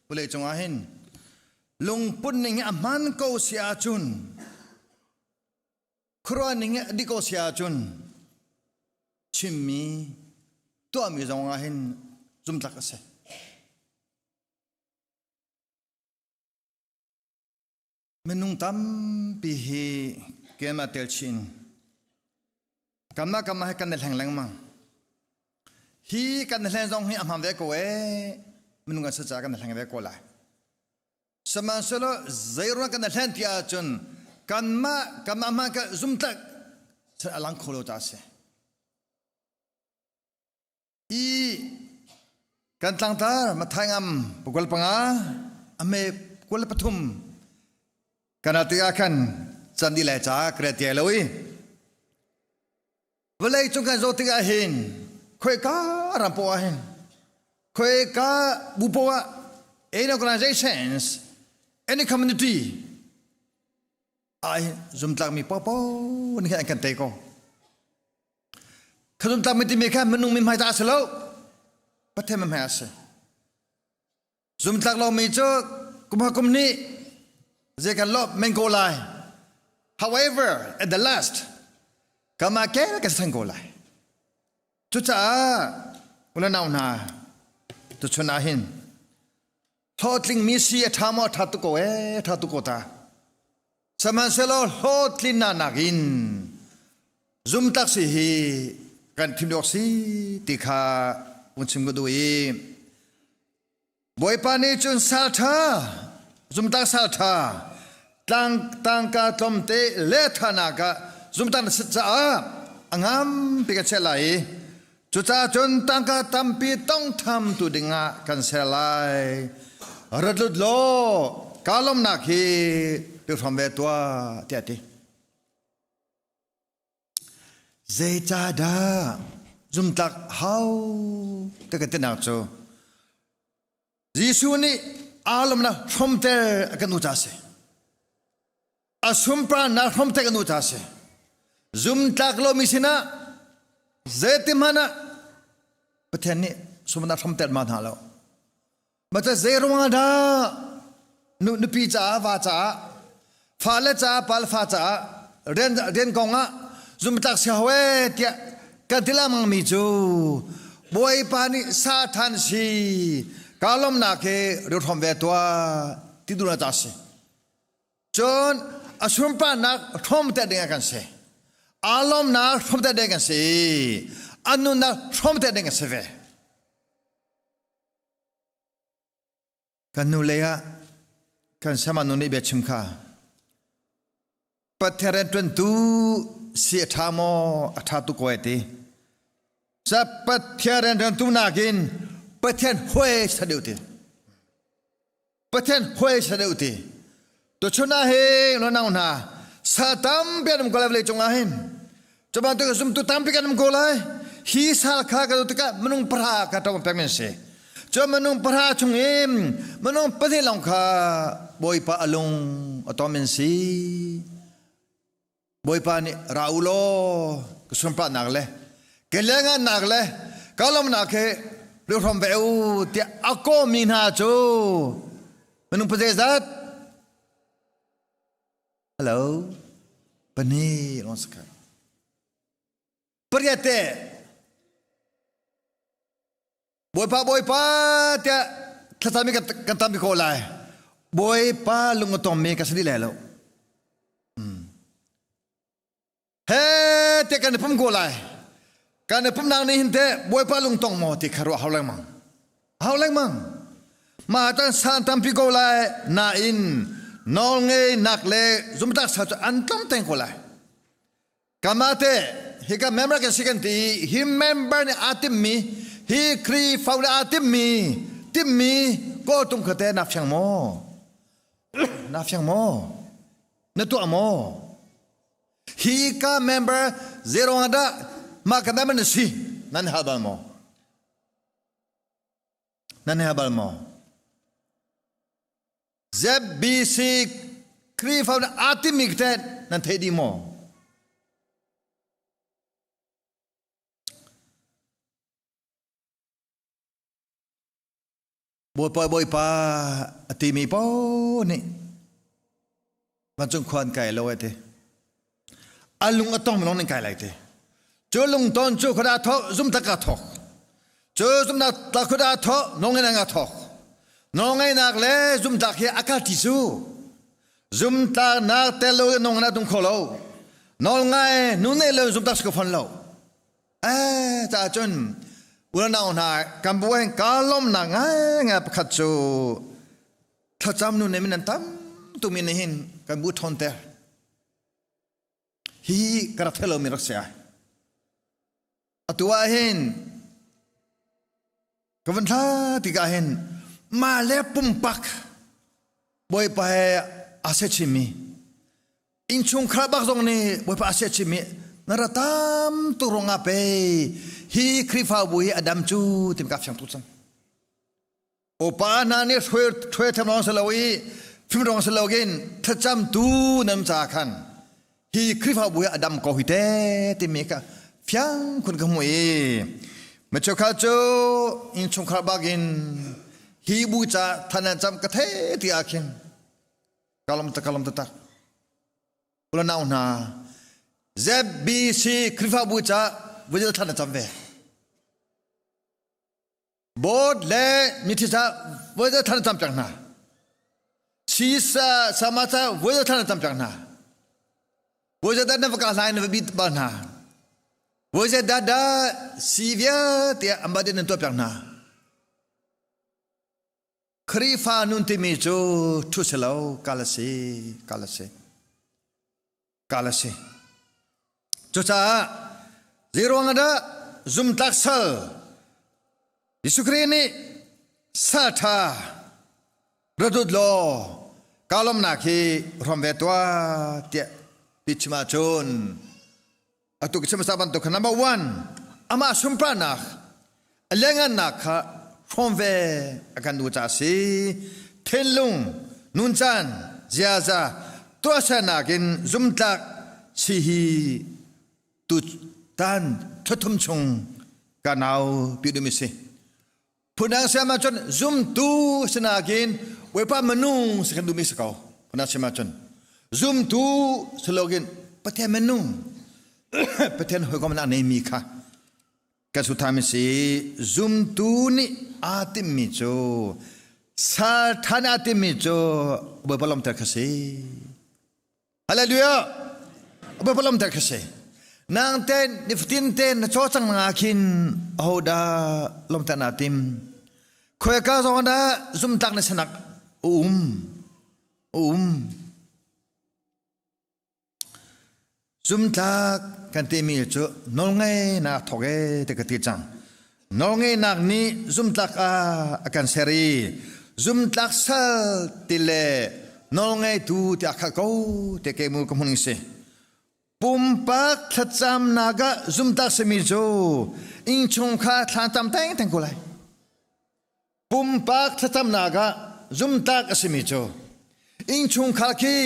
vawlei cungah hin lungput ning hi a hman ko si ahcun khuaruah ning hi a dik ko si ahcun chimmi tuahmi zong ah hin zumtlak a si. Minung tampi hi keimah tel chin kanmah kanmah hi kan i hleng lengmang. Hi kan i hlen zong hi a hmaan ve ko ee. Minung kan si caah kan i hleng ve ko lai. Sihmanhsehlaw zeiruang kan i hlen ti ahcun kanmah kanmah hmanh ka zumtlak a lang kho lo ta a si. I kan tlangtar Mathai ngam pakul panga ame 23 kana ti ah khan candi lai ca kre ti lo i vawlei cung kan zoh tikah hin khoika ram poah ah hin khoika bu poah any organizations any community ai zumtlak mi popo nih an kan tei ko. Kha zumtlak mi timi kha minung mi hmai ta a si lo. Pathian mi hmai a si. Zumtlak lo mi cu kum ha kum nih zei kan lop men ko lai. However, at the last, kama ke ka san ko lai. Cucaah ulanau hna tuchun ah hin hlawhtlingmi si a ṭha maw a ṭha tuk ko ee ṭha tuk ko ta sihmanhsehlaw hlawhtlinnak nakin zumtak si hi kan thim awk si ti kha vun chim ka duh i Bawipa nih cun sal ṭha zumtak sal ṭha tlang tangka tlawmte le ṭhanak ah zumtak na sit caah a ngampi ka chiah lai i Cucaah cun tangka tampi tongtham tu dingah kan ser lai. Rat lut law kaa lawmnak hi pe hram ve tuah tiah a ti. Zeicahdah zumtlak hau ti ka tinak cu Jesuh nih aa lawmnak hromter a kan u ca a si. A sunparnak hromter kan u ca a si. Zumtlak lomi sinah zeitihmanh ah Pathian nih sunparnak hromter ma hna lo. Mata zei ruangah dah nupi caah va caah fale caah pal fa caah rian rian kong ah zumtlak si hau ee tiah kan ti lengmang mi cu Bawipa nih sa than si ka lawmnak he riuhrawm ve tuah ti duhnak ta si cun a sunparnak hrawm te ding ah kan si aa lawmnak hrawm te ding kan si a nunnak hrawm te ding kan si ve Kan nu lei ah kan sama nu nih bia chim kha Pathian rianṭuantu si a ṭha maw a ṭha tuk ko ai ti. Sa Pathian rianṭuantu nakin Pathian huai sa deuh ti. Pathian huai sa deuh ti. Tuchun ah hin lo nau hna sal tampi an um ko lai vawlei cungah hin. Cu bantuk zumtu tampi kan um ko lai. Hi sal kha ka tikah minung pahra kha ṭong pek men si. Cu minung pahra chung in minung pahnih lawng kha Bawipa a lung a tom in si. Bawipa nih ra u law ka sunparnak le ka lianngannak le ka lawmnak he luhram ve u tiah a kawmi hna cu minung pazeizat? Hello, pahnih lawng si kha. Pariat te Bawipa Bawipa tiah thlacami kan tampi ko lai. Bawipa lung a tongmi ka si dih lai lo. He te kan i pum ko lai. Kan i pumnak nih hin teh Bawipa lung tong maw ti kha ruah hau lengmang. Hau lengmang. Mah tan san tampi ko lai nain nawl ngeinak le zumtak sa cu an tlawm teng ko lai. Kamah te hika member kan si kan ti hi member nih aa timmi hi Khrihfa nih aa timmi timmi kawltung kha te na fiang maw? Na fiang maw? Na tuah maw? Hi ka member zero dah mah ka member na si nan hal bal maw? Nan hal bal maw? ZBC Khrihfa nih aa timmi te nan thei dih maw? Bawipa Bawipa a timi paoh nih vancung khua an kai lo ai ti. A lung a tong lawng nan kai lai ti. Cu lungton cu khuada thawk zumtak ka thawk. Cu zumnak ta khuada thawk nawlngeihnak nga thawk. Nawlngeihnak le zumtak hi a kal ti cu. Zumtlaknak tel lo in nawlngeihnak tum kho lo. Nawlngai nu nei lo zumtak si ko fon lo. Eh caah cun unau hna kan bu hin ka lawmnak ngaingai pakhat cu thlacam nu ne min an tam tumi nih hin kan bu ṭhawnter. Hi ka rak thei lomi rak si ai. Atu ah hin ka van thla tikah hin mah le pumpak Bawipa he aa se chimmi innchungkhar bak zong nih Bawipa aa se chimmi na ra tam tu ruangah pe hi Khrihfabu hi a dam cu timi ka fiang tuk cang. Upa hna nih hruai tham lawng si lo i fim lawng si loin thlacamtu nan ca khan hi Khrihfabu hi a dam ko hi te timi kha fiang khun ka hmu i mi cheukhat cu innchungkhar bakin hi bu ca than an cam ka thei ti ah khin kalom ta kalom taktak ulanau hna ZBC Khrihfabu ca vujal thlan a cam ve Board le mithi ca voi thlan cam piak hna. Sisa sama ca voi thlan cam piak hna. Voi da na va hlai na va bit bal hna. Voi da da si vialte amba din nan tuah piak hna. Khrifa nun timi cu thu selo kalasi kalasi kalasi. Cucaah zeiruang ah dah zumtlak sal Jesuh Khrih nih sal ṭha ra dut law ka lawmnak hi hrawm ve tuah tiah ti chim ahcun atu ka chim hmasa bantuk kha number one amah sunparnak a lianngannak kha hrawm ve a kan duh caah a si. Thinlung, nuncan, ziaza, tuahsernak in zumtlak si hi tutan thuthum chung ka nau pi dumi si. Phundang siam ahcun zumtu sinakin Bawipa minung si kan duhmi si ko. Phundang siam ahcun zumtu silokin Pathian minung Pathian hawikomnak neimi kha Kan suthami si zumtu nih aa timhmi cu sal ṭhan aa timhmi cu Bawipa lawmter kha si. Hallelujah! Bawipa lawmter kha si. Nang ten nifatin ten na caw cang nga khin ahodah lawmter naa tim? Khoika zong dah zumtlak na sanak um? Um. Zumtlak kan timi cu nawlngeihnak thawk e ti ka ti cang. Nawlngeihnak nih zumtlak ah a kan ser i zumtlak sal ti le nawlngeitu ti a khat ko ti ke mu ka hmun si. Pumpak thlacamnak ah zumtlak simi cu innchungkhar thla tam teng teng ko lai. Pumpak thlacamnak ah zumtlak a simi cu innchungkhar khi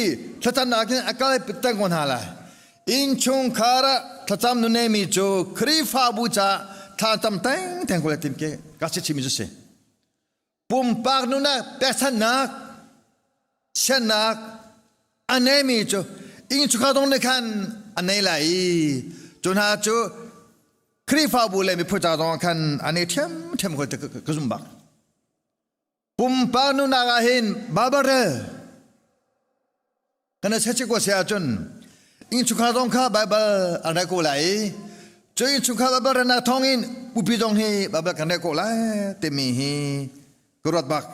thlacamnak in a kal peng ko hna lai. Innchungkhar ah thlacam nu neimi cu Khrihfabu ca thlacam tengteng ko le tim ke ka si chimi cu si. Pumpak nunak pekchanhnak siannak a neimi cu innchungkhar zong nih khan a nei lai i cu hna cu Khrihfabu le miphun ca zong ah khan an i ṭhiamṭhiam ko ti ka zum bak. Pumpak nunak ah hin Baibal rel kan i checik ko si ahcun innchungkhar zong kha Baibal an rel ko lai i cu innchungkhar Baibal relnak thawngin pupi zong hi Baibal kan rel ko lai timi hi ka ruat bak.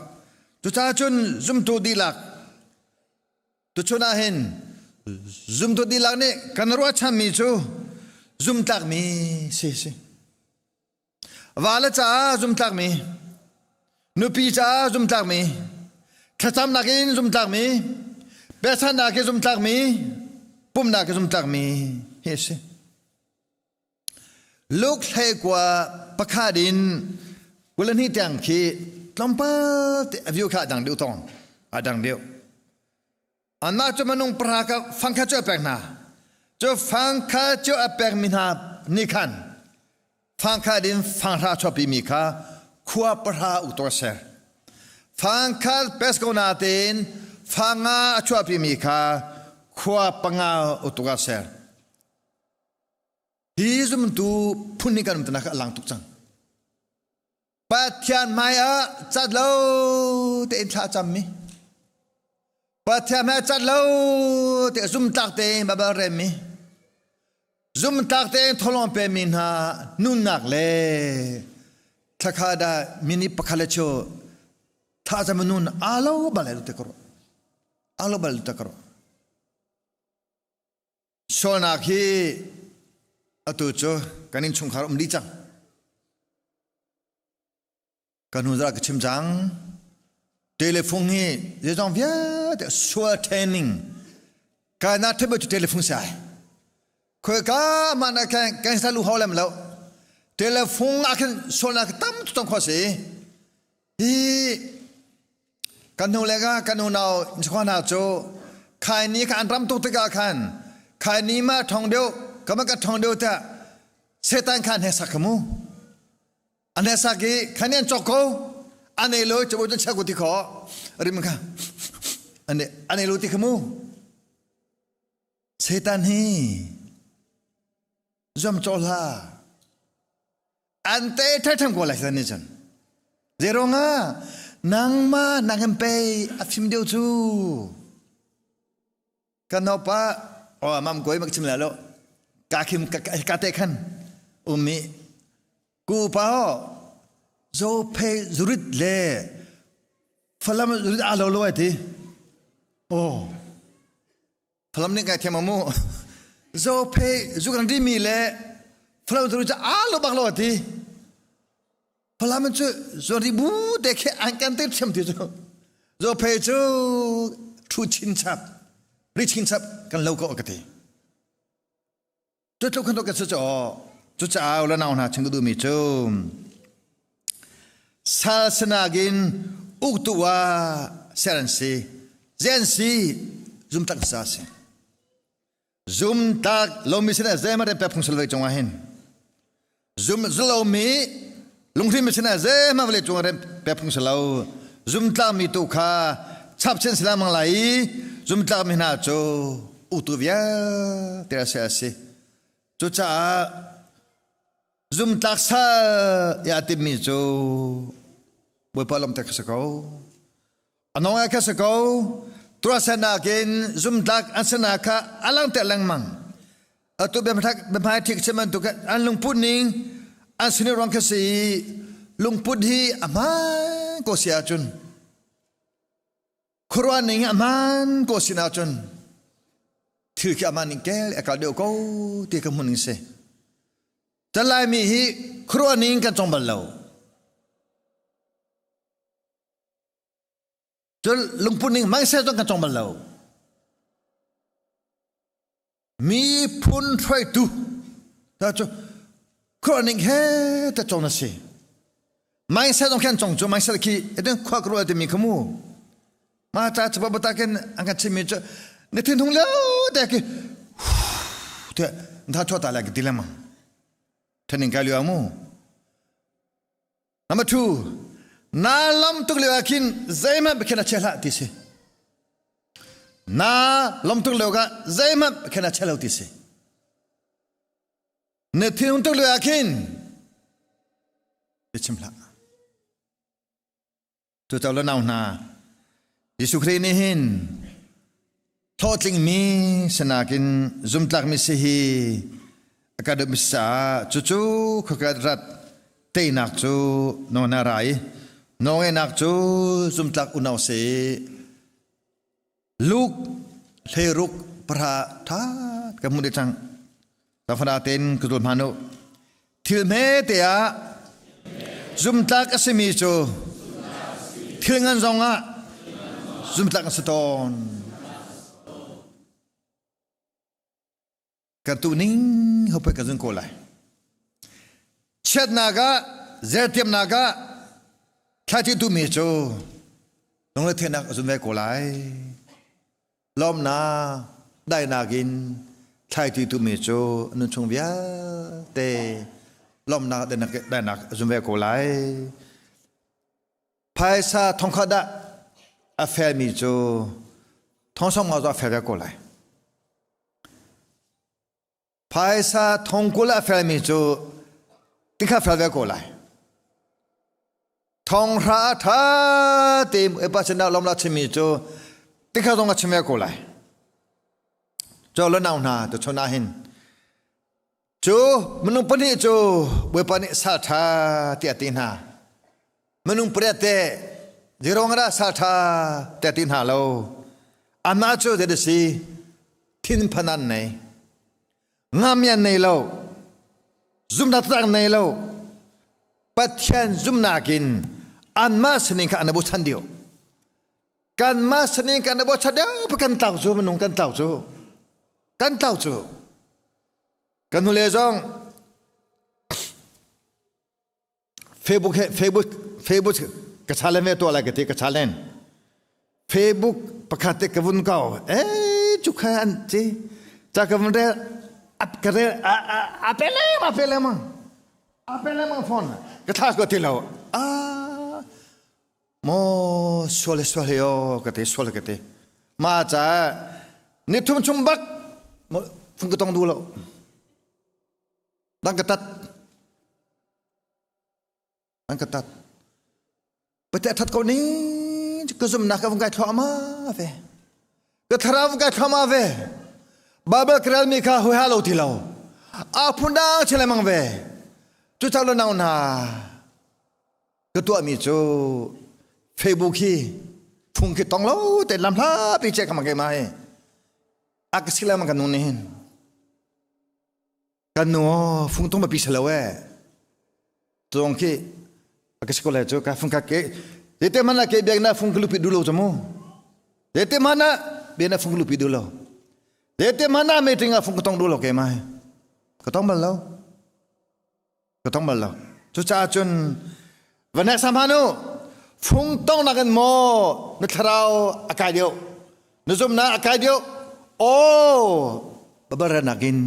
Cucaah cun zumtu dihlak tuchun ah hin zumtu dihlak nih kan ruahchanmi cu zumtlakmi si si. Vale caah zumtlakmi, nupi caah zumtlakmi, thlacamnak in zumtlakmi, pekchanhnak in zumtlakmi, pumhnak in zumtlakmi hi a si. Luke hleikua pakhat in 22 tiang khi tlawmpal te a view kha a dang deuh tawng, a dang deuh. Anmah cu minung pahra kha fangkhat cu a pek hna. Cu fangkhat cu a pekmi hna nih khan fangkhat in fanghra chuahpimi kha khua pahra uktu a ser. Fangkhat pes ko natein fanga a chuahpimi kha khua panga uktu a ser. Hi zumtu phun nih kan umtunak a lang tuk cang. Pathian hmai ah cat lo tein thla cammi Pathian hmai cat lo te zumtlak tein Baibal remmi zumtlak tein tholong pemi hna nunnak le thlakha dah mini pakhat le chu tha cam nun alo bal te kro alo bal te kro Sualnak hi atu cu kan innchungkhar um dih cang. Ka hnu zarh ka chim cang. Telephone hi zeizong vialte sual training ka na thebe cu telephone sai. Khoi ka ma na khan kan sa lu hau lem lo. Telephone ah khan sualnak tam tu tong kho si. Hi kan hnu le ka kan unau innchungkhar hna cu khaini kha an ram tuk tikah khan khaini ma ṭhong deuh ka ma ka ṭhong deuh tiah Satan kha an hneksak kha mu an hneksak i khaini an cawk ko an ei lo cabu cun chia ko ti kho rim kha an an ei lo ti kha mu Satan hi zuam cawh hlah an te ṭhaiṭham ko lai san nih cun zeiruangah nangmah nang pei a fim deuh cu kan naupa oh mam koi mak chim la lo ka khim ka te khan ummi ku pa ho zo phe zurit le falam zurit a lo lo ai ti oh Falam nih kai thiam mu. Zo phe zu kan ri mi le Falam zu cu a lo bak lo ti. Falam cu zo ri bu te khe an kan te thiam ti cu. Zo phe cu thu chin chap ri chin chap kan lo ko ka ti. Cu tluk khan ka cu cu caah la nau hna chim ka duhmi cu sal sinagin uktu ah ser an si zen si zumtak sa si zumtak lomi sinah zeihmanh rian pek phung sal ve cungah hin zum zulomi lunghrin mi sinah zeihmanh vawlei cungah rian pek phung si lo zumtlakmi tu kha chapchin si lengmang lai i zumtlakmi hna cu uktu vialte a si a si cucaah zumtlak sal ya timmi cu Bawipa lamte kha si ko a nong kha si ko tuahsernak in zumtlak an sinak kha a langhter lengmang atu biahmai thik si bantuk an lungput ning an sini ruang kha si lungput hi a hmaan ko si ahcun khuaruah ning a hmaan ko sin ahcun thil khi a hmaan ning kel a kal deuh ko ti ka hmun ning si Laimi hi khuaruah ning kan cong bal lo Cun lungput ning mindset zong kan cong bal lo. Miphun hruaitu ta cu khuaruah ning he ta cong na si. Mindset zong khan cong cu mindset khi eten khua ka ruah timi kha mu. Ma cha chapa bata ken an kan chimmi cu na thinhung lio te khi. Te tha chua ta lai ka ti lengmang. Thaning kai lio mu. Number 2 na lam tuk lio ah khin zeihmanh khin a che hlah ti si. Na lam tuk lio ka zeihmanh khin a che lo ti si. Na thinung tuk lio ah khin i chim hlah. Cucaah le nau hna, Jesuh Khrih nih hin hlawhtlingmi sinakin zumtlakmi si hi a ka duhmi caah cucu khuakat rat teinak cu nawn a ra i nawlngeihnak cu zumtlak unau si. Luke hleiruk pahra ṭha ka hmuh dih cang. Tafana tein ka zul hman u. Thil hme te ah zumtlak a simi cu thil ngan zong ah zumtlak a si tawn. Ka tu ning hope ka zun ko lai. Chiatnak ah zertiamnak ah thlaici tu mi cu lungretheihnak a zun ve ko lai. Lawmnak daihnak in thlaitu tumi cu nun chung vialte lawmnak daihnak a zum ve ko lai. Phaisa thongkhat ah a felmi cu thongsong nga cu a fel ve ko lai. Phaisa thongkul a felmi cu tikha fel ve ko lai. Thonghra a ṭha te pa sinah lawm la chimmi cu tikha zong a chim ve ko lai. Cu le nau hna tu chun ah hin cu minung pahnih cu Bawipa nih sal ṭha tiah a ti hna. Minung pariat te zirong dah sal ṭha tiah ti hna lo. Anmah cu zei si thinphan an nei. Ngami an nei lo. Zumhnak tak nei lo. Pathian zumhnak in anmah sining kha an i bochan dih. Kanmah sining kan i bochan deuh kan tlau cu minung kan tlau cu. Kan tlau cu. Kan hnulei zong Facebook he Facebook Facebook ka challenge ve tuah lai ka ti ka challenge Facebook pakhat te ka vun kau eh cu kha an ci ca ka vun rel ap ka rel a a a pe le ma pe le ma a pe le ma phone ka thla ko ti lo a mo sual sual yo ka ti sual ka ti ma ca ni thum chung bak phung ka tong du lo dang ka tat an ka tat pate that ko ning ka zumnak ka vung kai thluahmah ve ka thlarau vung kai thluahmah ve Bible ka relmi kha hoi ha lo ti lo a phun dang che lemang ve cu chak lo nau hna ka tuahmi cu Facebook hi phung khi tong lo te lam hla pi che ka mang ke ma hi a ka sila mang ka nu ni hin Kan nu aw fung tung pi salo e. Tuang ki ka si ko le cu ka fung ka ke te mana ke biak na fung lupi du lo chamu. Te mana biak na fung lupi du lo. Te mana meeting a fung ka tong du lo ke mai. Ka tong bal lo. Ka tong bal lo. Cu caah cun vanek sam hanu fung tong nakin maw na thlarau a kai deuh na zumnak a kai deuh aw babara nakin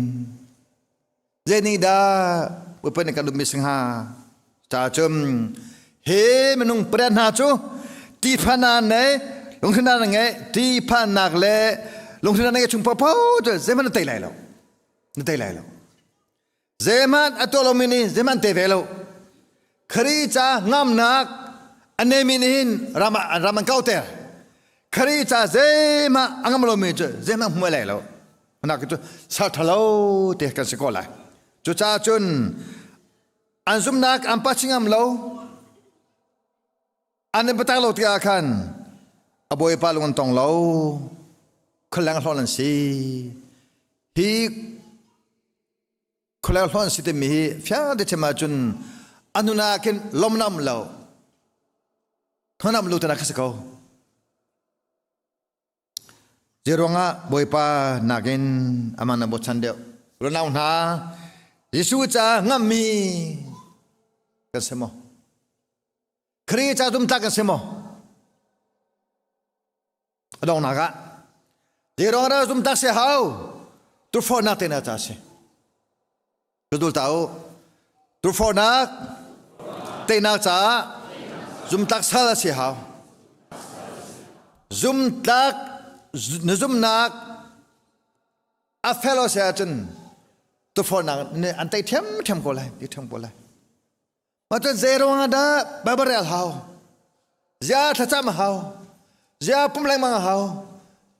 zei dah weapon kan lummi singha ca cun he minung pariat hna cu tifana nei lungthina na ngei tifanak le lungthina na ngei chung popo cu zeihmanh na tei lai lo na tei lai lo Zeihmanh a tuah lomi nih zeihmanh te ve lo. Khari ca ngamnak a neimi nih hin ram ah ram an kauter. Khari ca zeihmah a ngam lomi cu zeihmah hmu lai lo. Nak cu sal thalo te kan si ko lai. Cucaah cun an zumnak an pa ngam lo. An in patak lo tikah khan a bawipa lung an tong lo. Khualeng hlawn an si. Hi Khualeng hlawn si timi hi fiang te chim ahcun a nun ah khin lomnam lo thonam lu tana kha si ko. Zeiruangah Bawipa nakin amah na bochan deuh. Runau hna, Jesuh ca ngammi kan si maw? Khrih ca zumtlak kan si maw? A donghnak ah, zeiruangah dah zumtlak si hau? Tukforhnak teinak ca si. Ka ta u. Tukforhnak teinak caah zumtlak sal a si hau. Zumtlak na zumnak a fel a si ahcun tukforhnak nih an tei ṭhiamṭhiam ko lai, ti ṭhiam ko lai. Mah cun zei ruangah dah Baibal rel hau? Zia thlacam a hau? Zia pum lengmang a hau?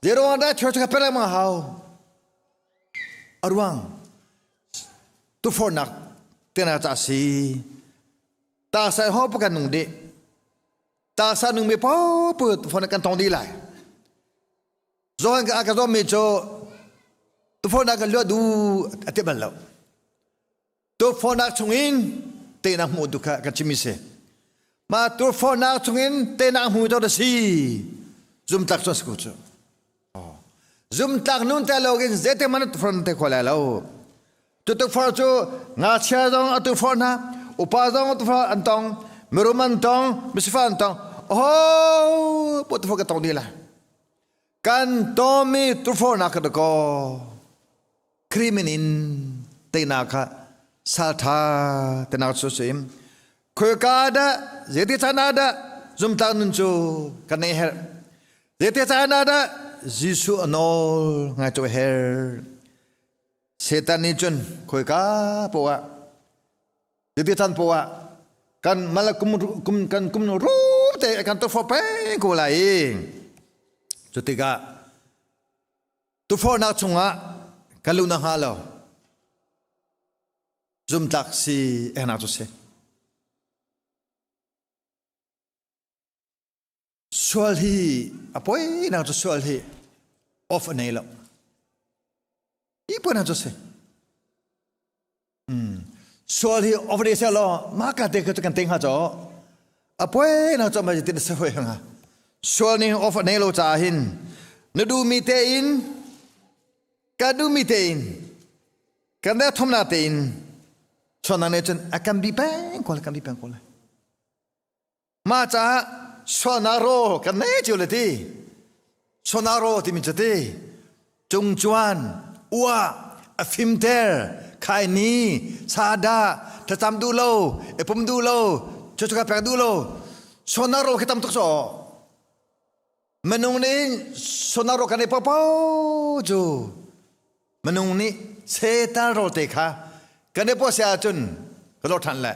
Zei ruangah dah church ka pe lengmang a hau? A ruang tufornak tena ca si. Ta sai ho pa kan nung dih. Ta sa nung mi po pu tufornak kan tong dih lai. Zohan ka ka zawm mi cu tufornak kan luat du a ti bal lo. Tukforhnak chungin tehnak hmuh tu kha kan chimmi si. Mah tukforhnak chungin tehnak hmu to si. Zumtlak cu si ko cu. Zumtlak nun te lo in zeite man tukforh te kho lai lo. Tu tukforh cu ngakchia zong a tukforh hna, upa zong a tukforh an tong, mirum an tong, misifa an tong. Oh, po tukforh ka tong dih lai. Kan tomi tukforhnak ka ko. Krimin in teinak kha salṭha tenak cu si khoika dah zeiti caan ah dah zumtlak nun cu kan nei herh zeiti caan ah dah Jesuh a nawl ngai cu herh Satan nih cun khoika poah zeiti caan poah kan mala kum kum kan kum rup te kan to fo peng ko lai cu tikah Tufornak chungah ka lu na hnga lo. Zumtlak si ehnak cu si. Sual hi a poi nak cu sual hi off a nei lo. I poi nak cu si. Sual hi off de se lo ma ka te ka kan te hnga cho. A poi nak cu ma tin se hoi hnga. Sual nih off a nei lo ca hin na du mi te in ka du mi te in kan da thom na te in chon ne cun a kan bi peng ko kan bi peng ko lai. Mah caah sonaro kan nei cio le ti. Sonaro timi cu ti cungcuan ua a fimter khaini sada thlacam duh lo i pum duh lo cucu pek duh lo sonaro khi tam tuk so Minung nih sonaro kan i popo cu minung nih Satan rawl te kha kan i po si ahcun ka lor ṭhan le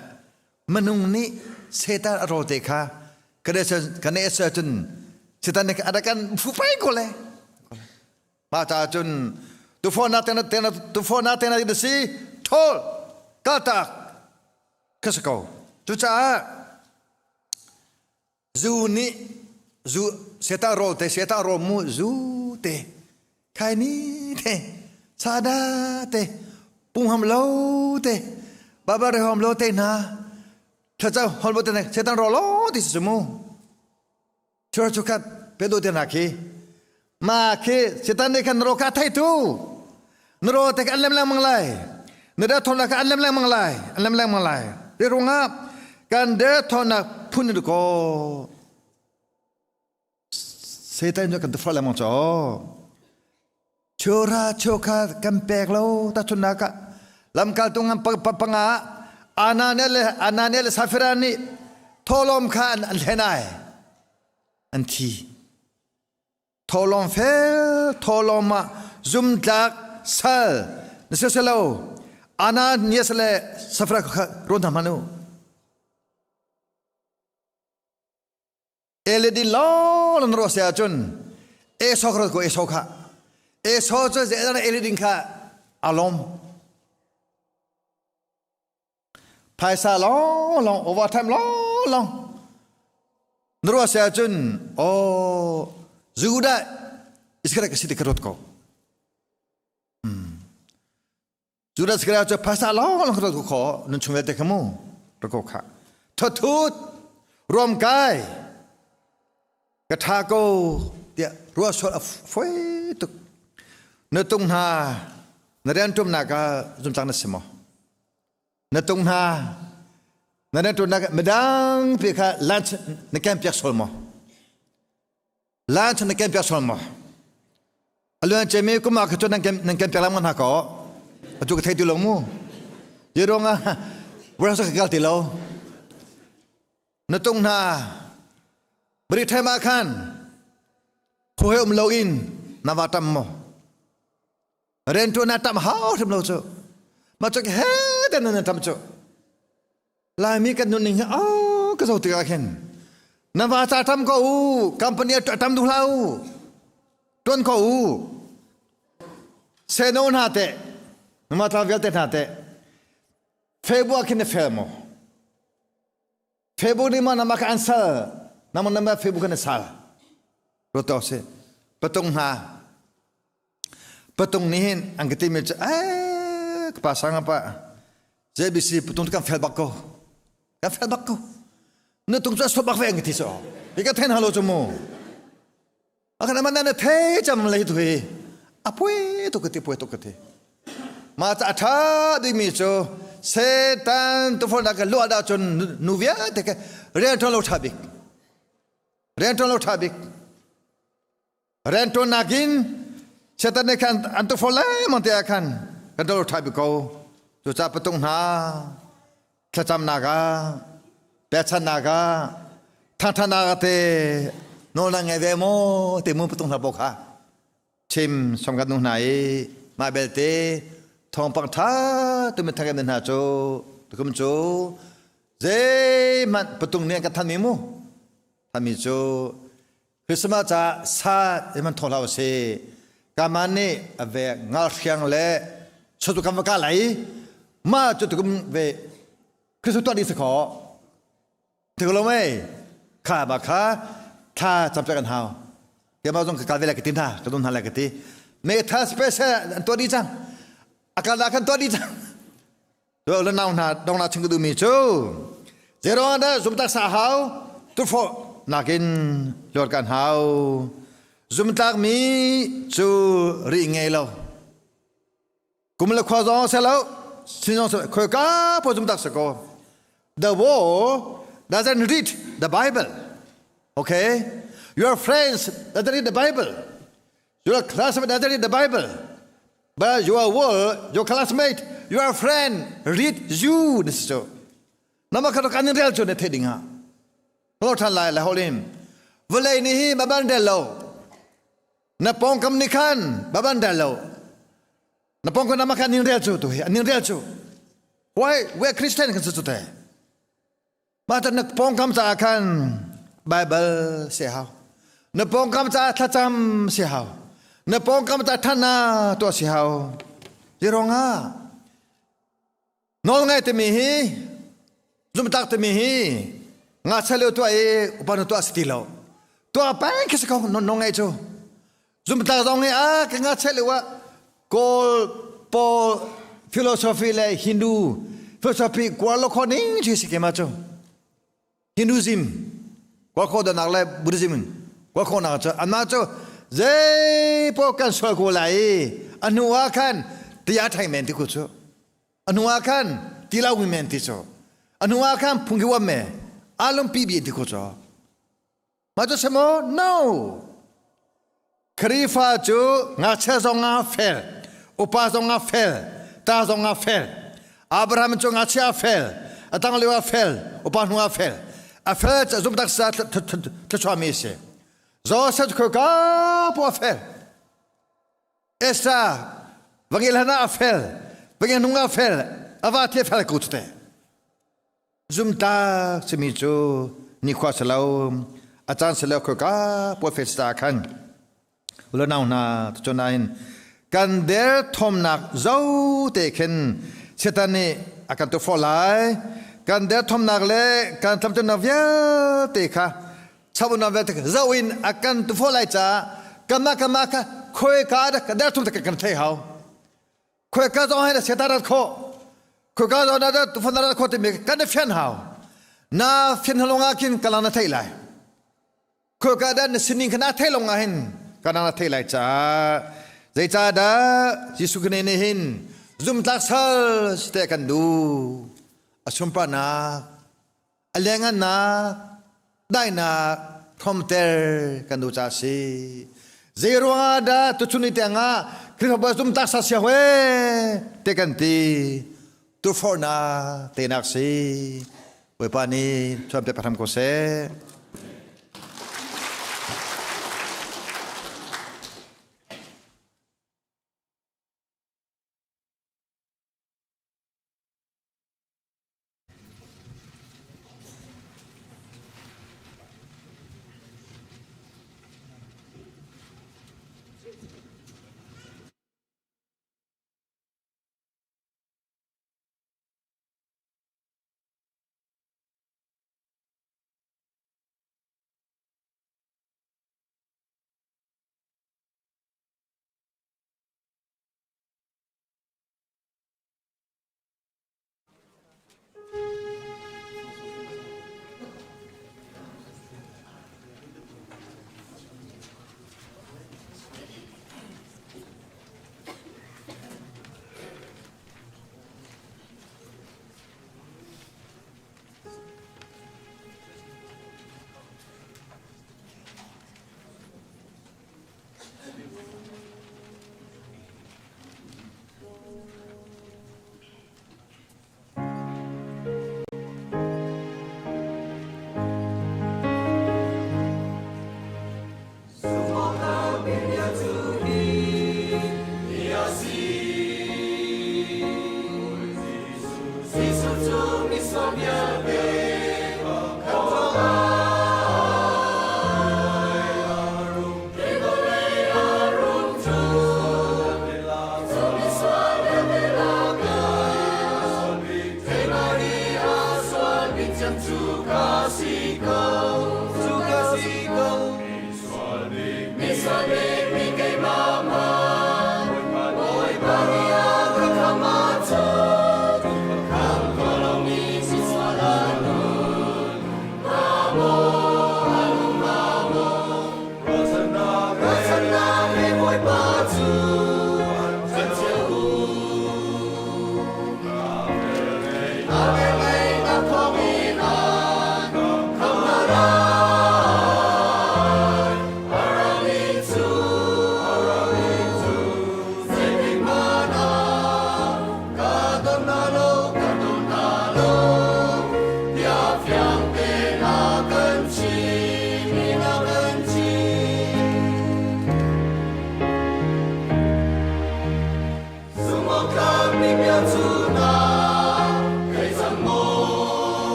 minung nih Satan a rawl te kha kan i kan i si ahcun Satan nih a kan fu pei ko le mah caah cun tufawn tena tena tufawn tena na si ṭhawl kaltak ka si ko cucaah Zu nih zu seta rawl te seta rawl mu zu te khaini te sada te pungham lo te babare hom lo te hna thlacha hol bo te ne setan rawl lo ti su mu chur chu khat pe do te na khi ma khi setan ne khan ro ka thai tu na ro te ka an lem lengmang lai na da thon ka an lem lengmang lai an lem lengmang lai ri runga kan de thon phun ni ko Satan cu kan tufar lengmang cho chura chokha kan pek lo ta chun na ka lamkal tung an panga Anania le Anania le Safira nih tholom kha an hlenai an thi Thawlawm fel thawlawm ah zumtlak sal na si lo Ananias le Safra kha rawn hna hmanh u. Eledi lawng na ruah si ahcun Esau kha ko Esau kha Esau cu zeidah Elidin kha a lawm Phaisa lawnglawng overtime lawnglawng na ruah si ahcun aw Judah Iskariot ka si ti ka ruat ko. Judah Iskariot cu phaisa lawnglawng ka ruat ko kho nun chung vialte kha mu ra ko kha. Thathut ruamkai ka ṭha ko tiah ruah sual a fawi tuk. Na tung hna na rianṭumnak ah zumtlak na si maw? Na tung hna na rianṭuannak midang pi kha lunch na ken piak sual maw? Lunch na ken piak sual maw? Aluan cemi kum ah kha nan nan kan pek lam hna ko. Atu ka thei ti lo mu. Ye rong ah vurang sa ka kal ti lo. Na tung hna bari thai ma khan khuhe um lo in na va tam mo. Ren tu na tam hau hrim lo chu. Ma chu he den na tam chu. Laimi kan nun ning hi au ka zo tikah khin na va ca tam ko u company a tam duh hlah u tuan ko u seno hna te nama tla vialte hna te Facebook khin na fel mo Facebook ni ma nama ka answer nama nama Facebook kan sal roto se patung hna Patung nih hin an ka timi cu eh ka pa sang apa JBC patung kan fel bak ko kan fel bak ko na tung cu a bak ve an ka ti so hi ka then halo cu mu akan aman na the cham lei tu hi apui tu ka ti pui tu ka ti ma cha tha dimi cu setan tu fol da ka lu da chun nu via te ke rian ṭuan lo tha bik rian ṭuan lo tha bik Rianṭuannak in Satan nih khan an tukforh lengmang te ah khan kan dol ṭhai ko. Cucaah patung hna thlacamnak ah pekchanhnak ah thangṭhatnak ah te nawl na ngei ve maw ti mu patung hna pawl kha chim som kan nu hna i mah belte thawngpang ṭha tumi thang hna cu tukum cu zeihmanh patung nih an kan thanmi mu thanmi cu Christmas ca sa man tho hlah usih. Kaman nih a ve ngalhriang le chutu kam va ka lai ma cu tukum ve Christmas tuah ding si kho. Ti lo mei kha ba kha thla cam kan hau. Keimah zong ka kal ve lai ka ti hna ka dum hna lai ka ti. Me tha special an tuah dih cang. A kal da khan tuah dih cang. Tu le nau hna dong na chim ka duhmi cu zeiruang dah zumtak sa hau tufawh nakin luat kan hau zumtlakmi cu ri ngei lo kum le khua zong se lo sin zong se khoi ka po zumtak se ko the world doesn't read the bible okay your friends doesn't read the bible your classmate doesn't read the bible But your world, your classmate, your friend read you this so. Nama kha kan rel chu ne the ding ha. Lo than lai la holim. Vlei ni hi baban del lo. Na pong kam ni khan baban del lo. Na pong ko nama khan ning rel chu tu hi ning rel chu. Why we are Christian kan su te. Mah cu na pawngkam caah khan Baibal si hau. Na pawngkam caah thlacam si hau. Na pawngkam caah ṭhana tuah si hau. Zeiruangah nawl ngai timi hi zumtak timi hi ngakchia lio tuah i upa nu tuah si ti lo. Tuah peng khi si ko nawl ngai cu. Zumtlak zong hi a ka ngakchia lio ah Kawl pawl philosophy le Hindu philosophy kuar lo kho ning chi si ke ma cu Hinduism kuar kho danak le Buddhism kuar kho nak cu anmah cu zei paoh kan sual ko lai i a hnu ah khan tia thai men ti ku cu a hnu ah khan ti lo men ti cu a hnu ah khan phungki wam me alum pi bi ti ku cu Mah cu si maw? No. Khrihfa cu ngakchia zong ah fel, upa zong ah fel, ta zong ah fel. Abraham cu ngakchia ah fel, a tang lio ah fel, upa hnu ah fel. A fel cu zumtak sa thluachuahmi a si. Joseph cu ka pu a fel. Esther vangel hana a fel, vangel hnung ah fel, ava thi fel ko te. Zumtak simi cu nikhua si lo, a caan si lo khoika puafe ta khan ulanau hna tucun ahhin kan derthawmnak zo te khin Satan nih a kan tukforh lai. Kan derthawmnak le kan tlamtlinnak vialte kha chabunak vialte kha zo in a kan tukforh lai caah kanmah kanmah kha khoika dah kan derthawm te kan thei hau. Khoika zong he na seta rat khawh. Khoika zong na tufan rat khawh timi kan na fian hau. Na fian halong ah khin kalang na thei lai. Khoika dah na sining kha na thei long ah hin kalang na thei lai caah zeicahdah Jesuh Khrih nih hin zumtlak sal site kan du a sunparnak a lengannak daihnak hromter kan duh caah si. Zei ruangah dah tuchun ni tiang ah Khrihfabu ah zumtak sa sia hue te kan ti. Tuforhnak tenak si. Bawipa nih thuam te pahram ko seh.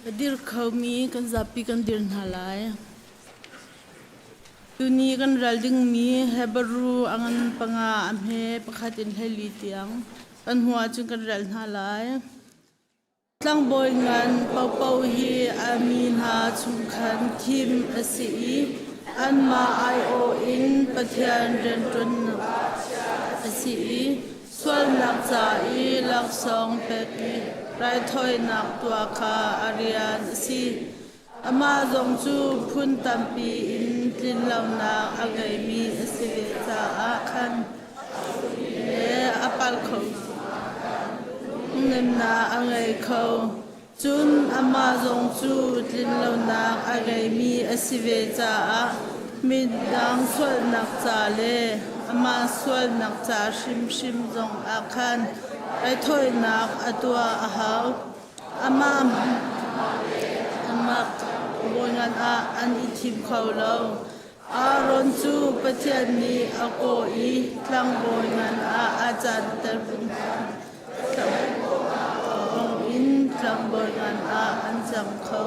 A dir khomi kan zapi kan dir hna lai. Tuni kan ral dingmi Hebru a ngan panga a hme pakhat in 14 tiang kan hmu ahcun kan rel hna lai. Tlangbawi ngan paohpaoh hi a mi hna chung khan thim a si i anmah aiawh in Pathian rianṭuannak a si i sualnak ca i laksawng pek i raithawinak tuah kha a rian a si. Amah zong cu phun tampi in tlinlonak a ngeimi a si ve caah khan le a palh kho. Nemnak a ngei kho. Cun amah zong cu tlinlonak a ngeimi a si ve caah midang sualnak ca le amah sualnak ca hrimhrim zong ah khan raithawinak a tuah a hau. Amah bawi ngan ah an i thim kho lo. Aaron cu Pathian nih a kawh i tlangbawi ngan ah a canter in tlangbawi ngan ah an cang kho.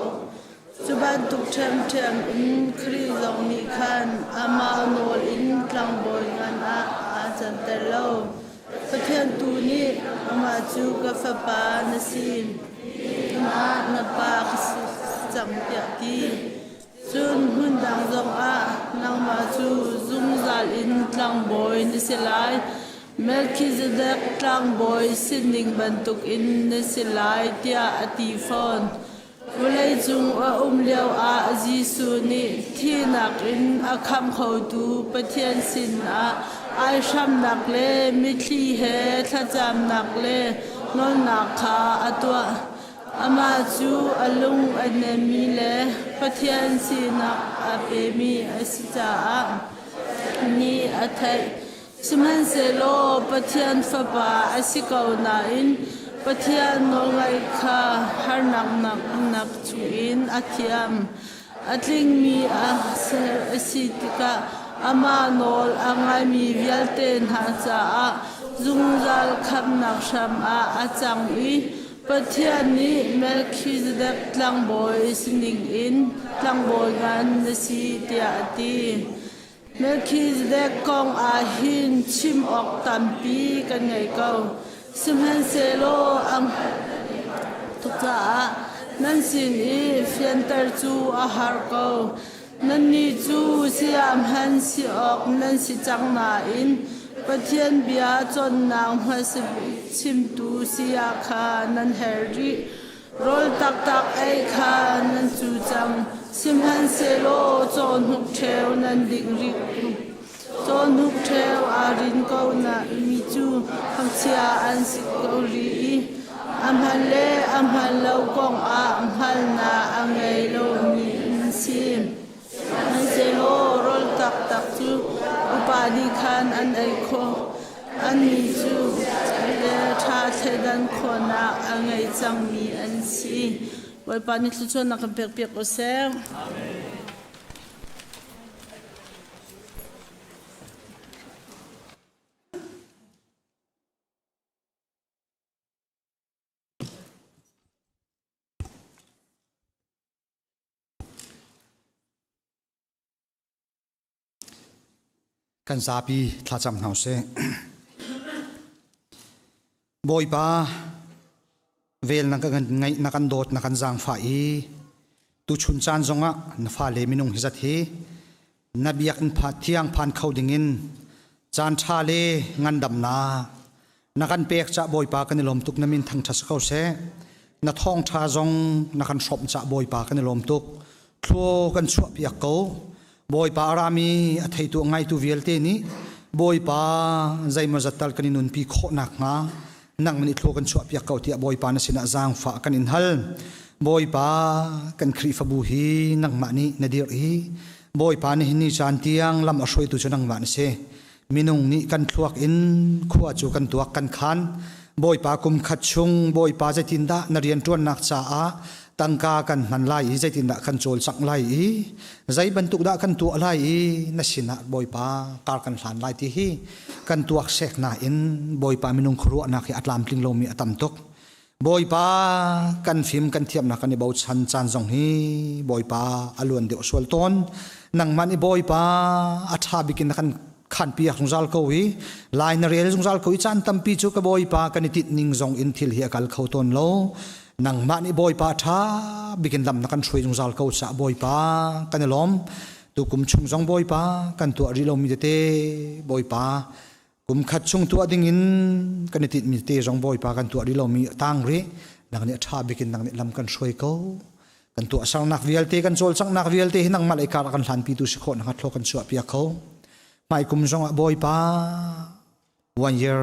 Cu bantuk ṭhiamṭhiam in Khrih zong nih khan amah nawl in tlangbawi ngan ah aa canter lo. Pathian tu nih amah cu ka fapa na si, amah na pa ka si cang tiah a ti. Cun hmun dang zongah nangmah cu zungzal in tlangbawi na si lai, Melkhizedek tlangbawi sining bantukin na si lai, tiah a ti fawn. Vawleicung a um lioah Jesuh nih thihnak in a khamh khotu Pathian sinah aihramnak le mitthli he thlacamnak le nawlnak kha a tuah. Amah cu a lung a nemmi le Pathian sinak a pemi a si caah nih a theih. Sihmanhsehlaw Pathian Fapa a si ko nain Pathian nawlngaih kha harnak nak chungin a thiam. A tlingmi a ser a si tikah amah nawl a ngaimi vialte hna caah zungzal khamhnak hram ah a cang i Pathian nih Melkhizedek tlangbawi sining in tlangbawi ngan na si tiah a ti. Melkhizedek kong ah hin chim awk tampi kan ngei ko. Sihmanhsehlaw a tuk caah nan sin i fianter cu a har ko. Nannih cu saya hman si awk nan si cang nain Pathian bia cawnnak hmasa bik chimtu saya kha nan herh rih. Rawl taktak ei kha nan cu cang, sihmanhsehlaw cawhnuk ṭheo nan ding rih. Cawhnuk ṭheo aa rin ko mi cu ngakchia an si ko rih i a hman le a hman lo kong ah hngalhnak a ngei lomi an si. Sihmanhsehlaw rawl taktak cu upa nih khan an ei khawh. Annih cu le ṭha thleidan khawhnak a ngei cangmi an si. Bawipa nih thluachuahnak kan pekpiak u seh. Kan zapi thlacam hna usih. Bawipa, vel na kan ngaih na kan dawt na kan zaangfah i tuchun caan zongah na fale minung hi zat hi na biakinn pha thiang phan kho dingin caan ṭha le ngandamnak na kan pek cah Bawipa kan i lawm tuk na min thangṭhat si ko seh na thawngṭha zong na kan hrawmh cah Bawipa kan i lawm tuk thlua kan chuah piak ko Bawipa a rami a theitu a ngaitu vialte nih Bawipa zeimaw zat tal kan i nunpi khawh nakhnga nangman i thlua kan chuah piak ko tiah Bawipa na sinah zaangfah kan in hal Bawipa kan Khrihfabu hi nangmah nih na dirh i Bawipa nihin ni caan tiang lam a hruaitu cu nangmah na si Minung nih kan thluak in khua cu kan tuak kan khan. Bawipa kum khat chung Bawipa zeitindah na rianṭuannak caah tangka kan hman lai i zeitindah kan cawlcangh lai i zei bantuk dah kan tuah lai i na sinah Bawipa kar kan hlan lai ti hi kan tuak sek nain Bawipa minung khuaruahnak hi a tlamtling lomi a tam tuk. Bawipa kan fim kan thiamnak kan i bochan caan zong hi Bawipa a luan deuh sual tawn. Nangmah nih Bawipa a ṭha bik in na kan khanpiak zungzal ko i lai na rel zungzal ko i caan tampi cu ka Bawipa kan i tinh ning zong in thil hi a kal kho tawn lo. Nangmah nih Bawipa ṭha bik in lam na kan hruai zungzal ko caah Bawipa kan i lawm. Tukum chung zong Bawipa kan tuah rih lomi tete Bawipa Kum khat chung tuah ding in kan i tinhmi te zong Bawipa kan tuah rih lomi a tang rih. Nang nih a ṭha bik in nang nih lam kan hruai ko. Kan tuahsernak vialte, kan cawlcanghnak vialte hi nangmah lei kar ah kan hlanpitu si khawh nakhnga thlaw kan chuahpiak ko. Hmaikum zong ah Bawipa one year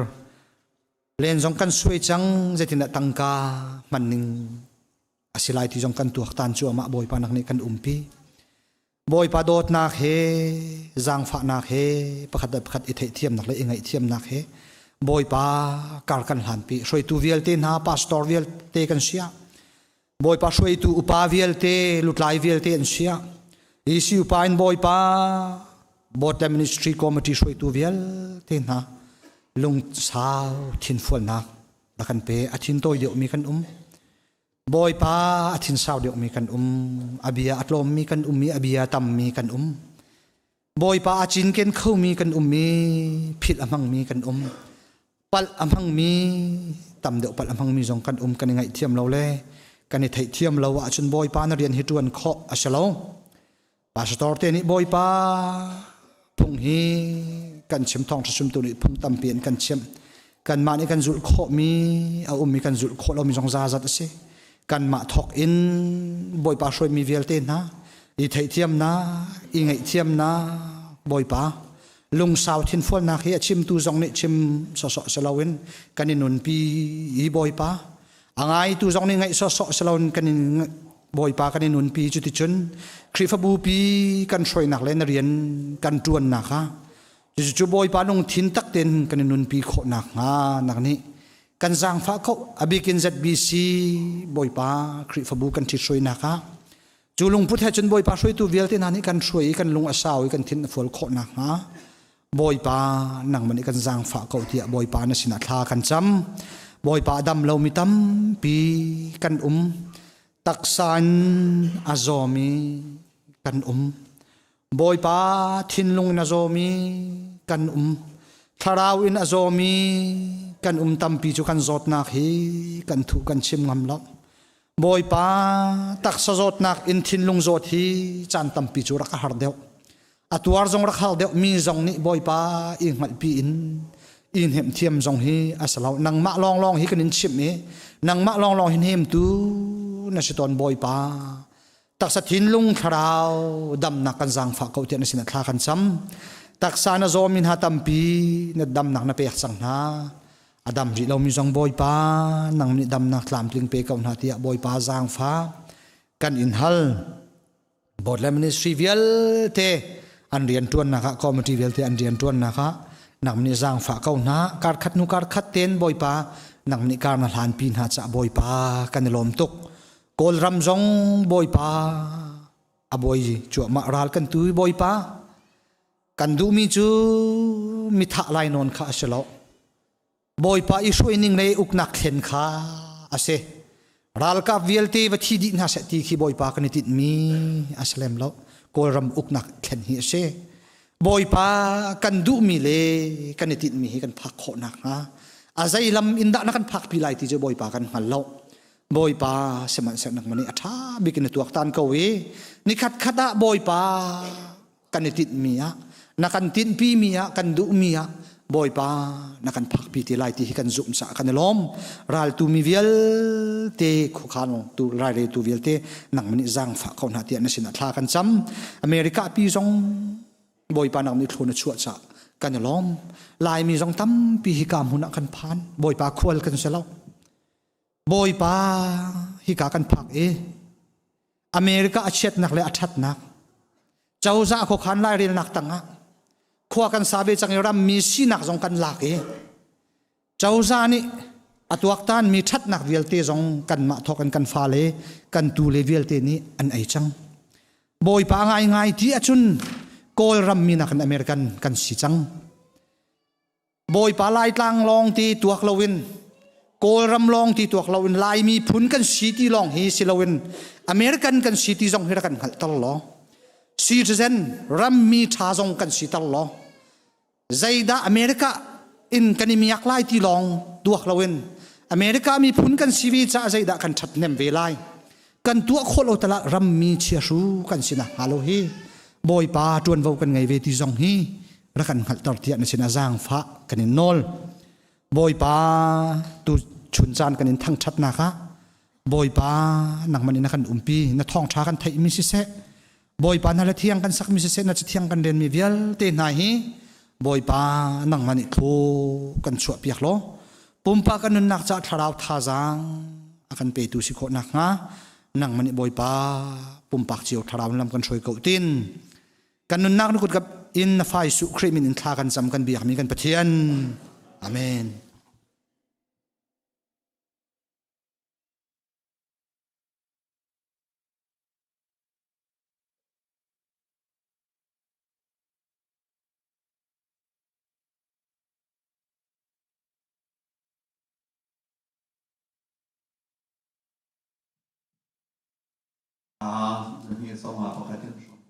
len zong kan suai cang zeitindah tangka hman ning a si lai ti zong kan tuaktan cuahmah Bawipa nak nih kan umpi. Bawipa dawtnak he zaangfahnak he pakhat le pakhat i theihthiamnak le i ngaihthiamnak he Bawipa kar kan hlanpi hruaitu vialte hna pastor vialte kan sia Bawipa hruaitu upa vialte lutlai vialte an sia EC upa in Bawipa Board le Ministry Committee hruaitu vialte hna lungsau thinfualnak na kan pe a thin tawi deuhmi kan um Bawipa a thinsau deuhmi kan um, a bia a tlawmmi kan um i a bia tammi kan um. Bawipa a cinken khomi kan um i philh a hmangmi kan um. Palh a hmangmi, tam deuh palh a hmangmi zong kan um, kan i ngaihthiam lo le kan i theihthiam lo ahcun Bawipa na rian hi ṭuan khawh a si lo. Pastor te nih Bawipa phung hi kan chim thawngṭha chimtu nih phung tampi an kan chimh. Kanmah nih kan zulh khawhmi a ummi kan zulh khawh lomi zong zazat a si. Kanmah thawk in Bawipa hruaimi vialte hna i theihthiamnak, i ngaihthiamnak Bawipa lungsau thinfualnak hi a chimtu zong nih chim sawsawh si loin kan i nunpi i Bawipa a ngaitu zong nih ngaih sawsawh si loin kan in Bawipa kan i nunpi cuticun Khrihfabu pi kan hruainak le na rian kan ṭuannak ah cucu Bawipa lungthin tak tein kan i nunpi khawh nakhnga nak nih kan zaangfah kho a bikin ZBC Bawipa Khrihfabu kan ṭhithruainak ah cu lungput he cun Bawipa hruaitu vialte hna nih kan hruai i kan lung a sau i kan thin a fual khawh nakhnga Bawipa nangmah nih kan zaangfah ko tiah Bawipa na sinah thla kan cam. Bawipa a dam lomi tampi kan um. Taksa in a zawmi kan um. Bawipa thinlung in a zawmi kan um. Thlarau in a zawmi kan um tampi cu kan zawtnak hi kan thuh kan chim ngam lo. Bawipa taksa zawtnak in thinlung zawt hi caan tampi cu rak a har deuh. A tuar zong rak har deuh mi zong nih Bawipa i hngalhpi in i hnemh thiam zong hi a si lo. Nangmah lawnglawng hi kan in chimh i nangmah lawnglawng hi hnemtu na si tawn Bawipa. Taksa thinlung thlarau damnak kan zaangfah ko tiah na sinah thla kan cam. Taksa na zawmi hna tampi na damnak na pek cang hna. A dam rih lomi zong Bawipa nang nih damnak tlamtling pe ko hna tiah Bawipa zaangfah kan in hal. Board le ministry vialte an rian ṭuannak ah committee vialte an rian ṭuannak ah nang nih zaangfah ko hna kar khat hnu kar khat ten Bawipa nang nih kar na hlanpi hna cah Bawipa kan i lawm tuk Kawlram zong Bawipa a bawi cuahmah ral kan tu Bawipa kan duhmi cu mithah lai nawn kha a si lo Bawipa i hruaining le uknak thlen kha a si. Ralkap vialte va thi dih hna seh ti khi Bawipa kan i tinhmi a si lem lo. Kawlram uknak thlen hi a si. Bawipa kan duhmi le kan i tinhmi hi kan phak khawh nakhnga a zei lam in dah na kan phakpi lai ti cu Bawipa kan hngal lo. Bawipa sihmanhsehlaw nangmah nih a ṭha bik in na tuaktan ko i nikhat khat ah Bawipa kan i tinhmi ah na kan tinhpimi ah kan duhmi ah Bawipa na kan phakpi te lai ti hi kan zumh caah kan i lawm raltu mi vialte khuakhan tu raireltu vialte nangmah nih zaangfah ko hna tiah na sinah thla kan cam America pi zong Bawipa nang nih thlu na chuah caah kan i lawm Laimi zong tampi hika hmun ah kan phan Bawipa khual kan si lo Bawipa hika kan phak i America a chiatnak le a ṭhatnak cozah khuakhan lairelnak tangah khua kan sa ve cang i rammi sinak zong kan lak i cozah nih a tuaktan mi ṭhatnak vialte zong kanmah thawk in kan fale kan tule vialte nih an ei cang. Bawipa ngaingai ti ahcun Kawlram mi nakin American kan si cang. Bawipa Laitlang lawng ti tuak loin Kawlram lawng ti tuak loin Laimi phun kan si ti lawng hi si loin American kan si ti zong hi rak kan hngalhter law citizen rammi ṭha zong kan siter law zeidah America in kan i miak lai ti lawng tuak loin America miphun kan si ve caah zeidah kan ṭhathnem ve lai kan tuah khawh lo talah rammi chiahru kan si nakhnga lo hi Bawipa ṭuanvo kan ngei ve ti zong hi rak kan hngalhter tiah na sinah zaangfah kan in nawl. Bawipa tu chun caan kan in thangṭhatnak ah Bawipa nangman in na kan umpi na thawngṭha kan theihmi siseh Bawipa na la thiang kan sakmi siseh na cathiang kan renmi vialte hna hi Bawipa nangmah nih thu kan chuahpiak law pumpak kan nunnak caah thlarau thazaang a kan petu si khawh nakhnga nangmah nih Bawipa pumpak cio thlarau lam kan hruai ko tin kan nunnak na kut in na fa Jesuh Khrih min in thla kan cam kan biakmi kan Pathian. Amen. Ah, na hi song ah pakhat in hrawm.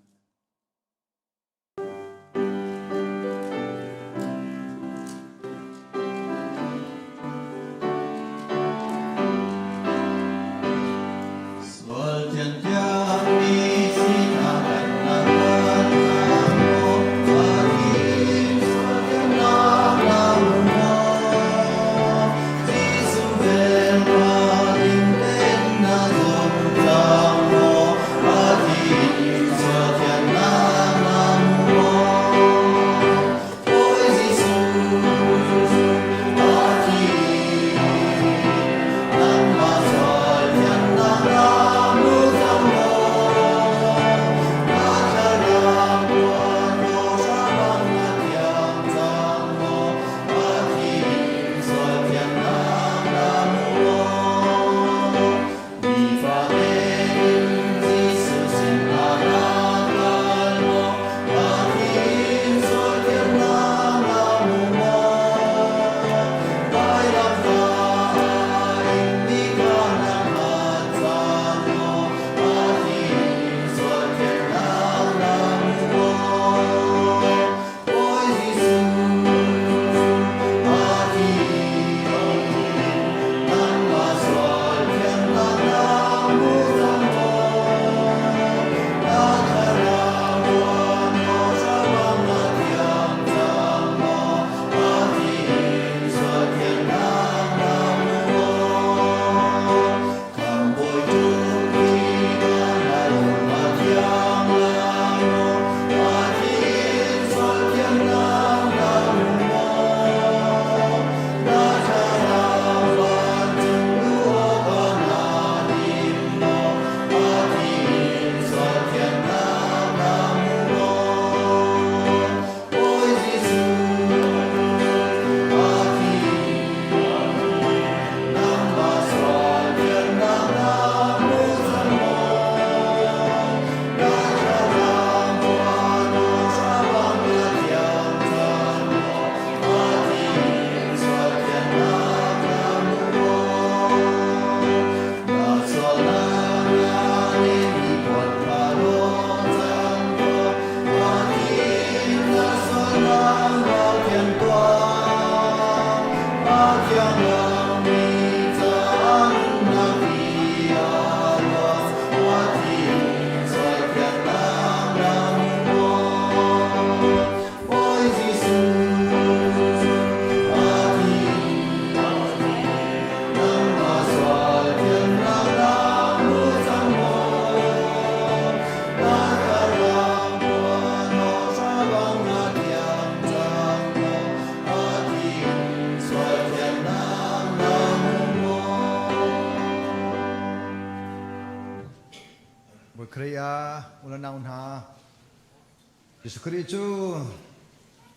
Jesuh Khrih cu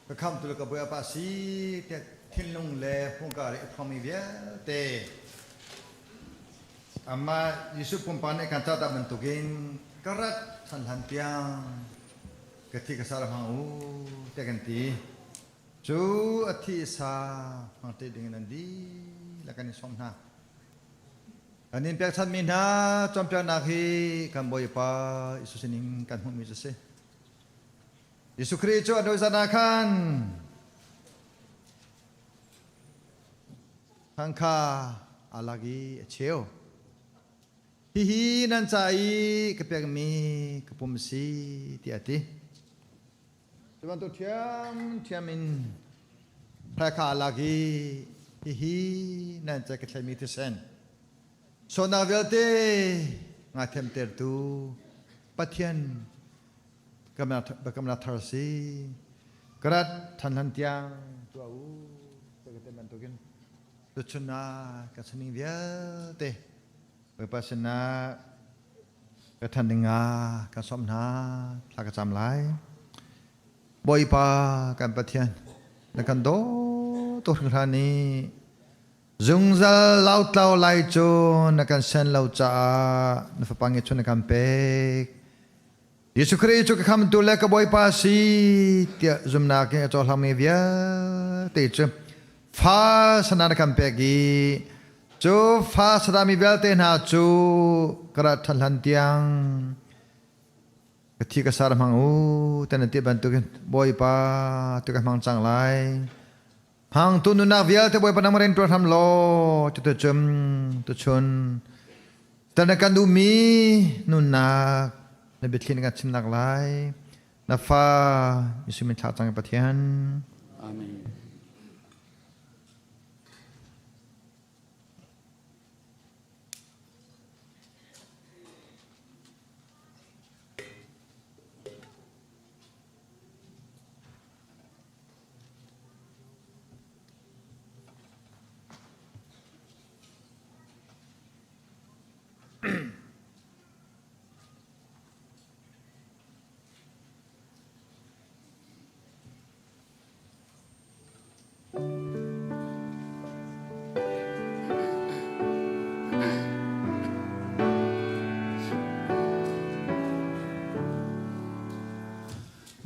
ka khamtu le ka Bawipa si tiah thinlung le hmurka le i phuangmi vialte amah Jesuh pumpak nih kan cah bantukin ka rat san hlan tiang ka thi ka sa hmang u tiah kan ti. Cu a thi sa hmang te ding in an dihlak. le kan in sawm hna. Kan in pekchanhmi hna cawnpiaknak hi kan Bawipa Jesuh sinin kan hmuhmi cu a si. Jesuh Khrih cu a dozan ah khan thangkha aa lak i a cheu. Hihi nan ca i ka pekmi ka pum a si tiah a ti. Cu bantuk ṭhiamṭhiam in hraikha aa lak i hihi nan ca ka thlaimi thisen sualnak vialte ngaithiamtertu Pathian biakamnak thar a si. Ka rat ṭhan hlan tiang tuah u ti ka ti bantukin tuchun ah ka sining vialte Bawipa sinah ka ṭhan ding ah kan sawm hna, thla ka cam lai. Bawipa kan Pathian, na kan daw tuk hringhran i zungzal lautlau lai cu na kan sen lo caah na fapa nge chun na kan pek. Jesuh Khrih cu ka khamtu le ka Bawipa si tiah zumnak in a cohlangmi vialte cu fa sana na kan pek i cu fa sadami vialte hna cu ka rat ṭhan hlan tiang ka thi ka sar hmang u te nan ti bantukin Bawipa tu ka hmang cang lai. Hmangtu nunnak vialte Bawipa nang rian ṭuan hram law cutu cum tuchun tan na kan duhmi nunnak na biathli na kan chimnak lai na fa Jesuh min thlah cang Pathian. Amen.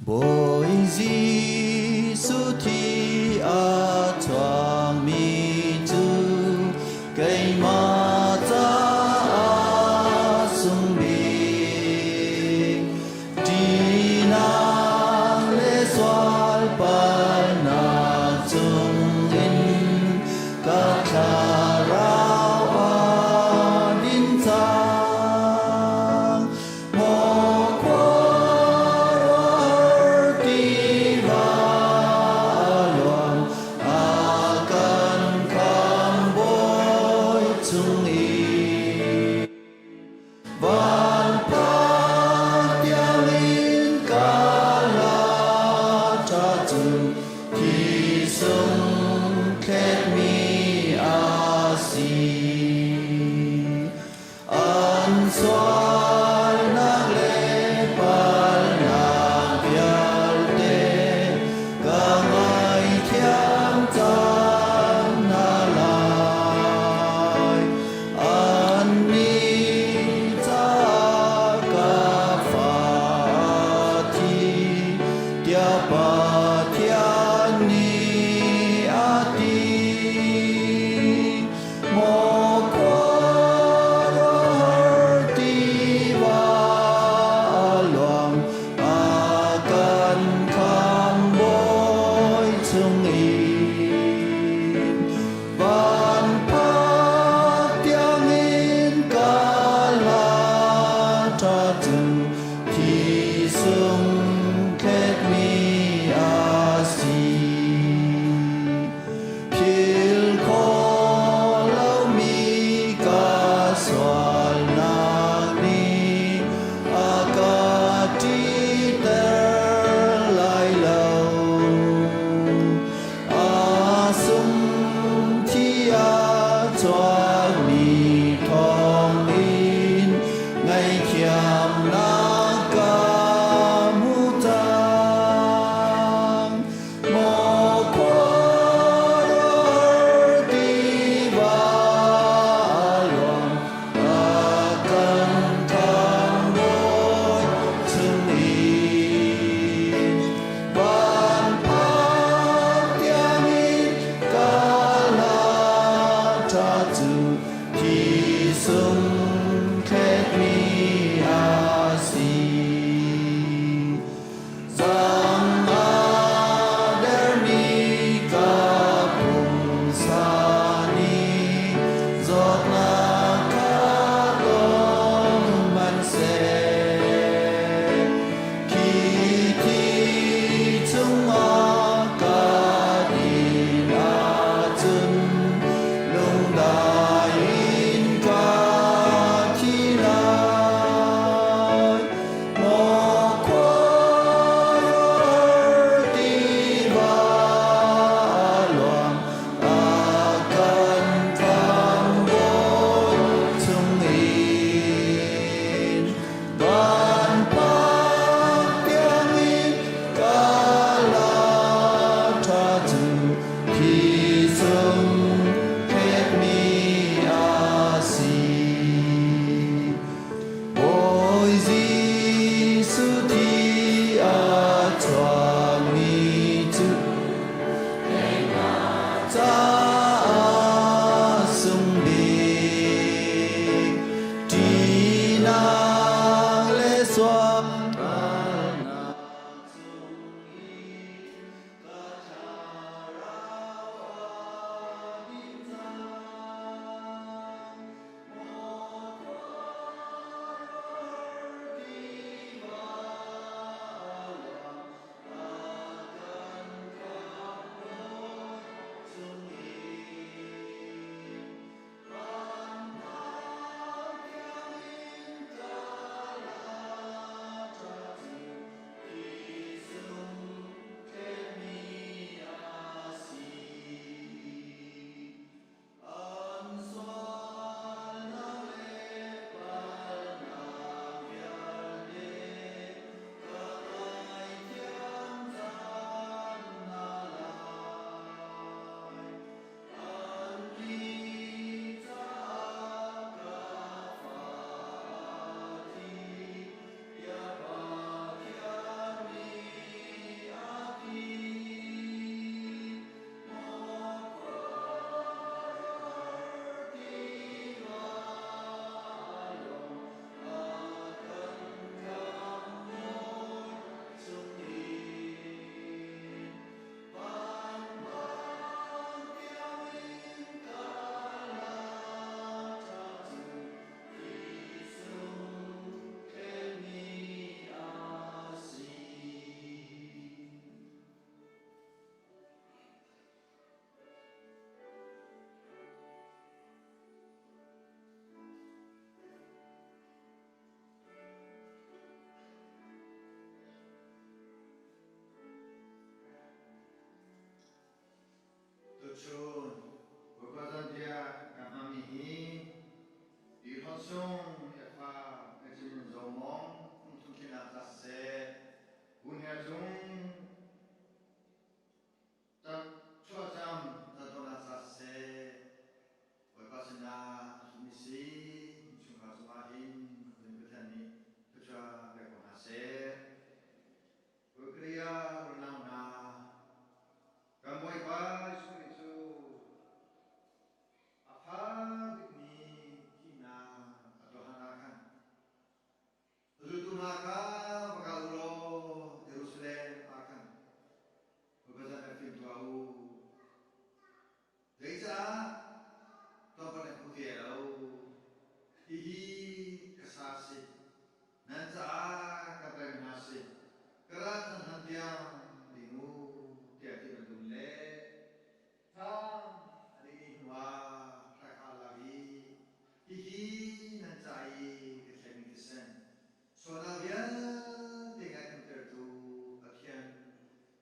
Bawi Jesuh thi a chuakmi cu keimah caah sung bik. Ṭihnak le sualpalnak chungin ka thlarau a din cang. Sung i a fa Benjamin Zo Mawng kum thum tlinak ca siseh, Pu Hniar Cung chuahcam cantuahnak ca siseh, Bawipa sinah a hlumi si innchungkhar cungah hin Khuazing Pathian nih thluachuah pek ko hna seh. Bulgaria unau hna, kan Bawipa Jesuh Khrih cu a fa bikmi thihnak a tuahan ah khan zultu hna kha va kal u law Jerusalem ah khan Bawipa zan rak tim tuah u. Zeicah tlawmpal nan hmu te lo? Hihi ka sa a si. Nan caah ka pek hna a si. Ka ral than hlan tiang ding u tiah ti bantuk le thlam a ding i hnuah thla kha a lak i hihi nan ca i ka thlemi thisen sualnak vialte ngaithamtertu Pathian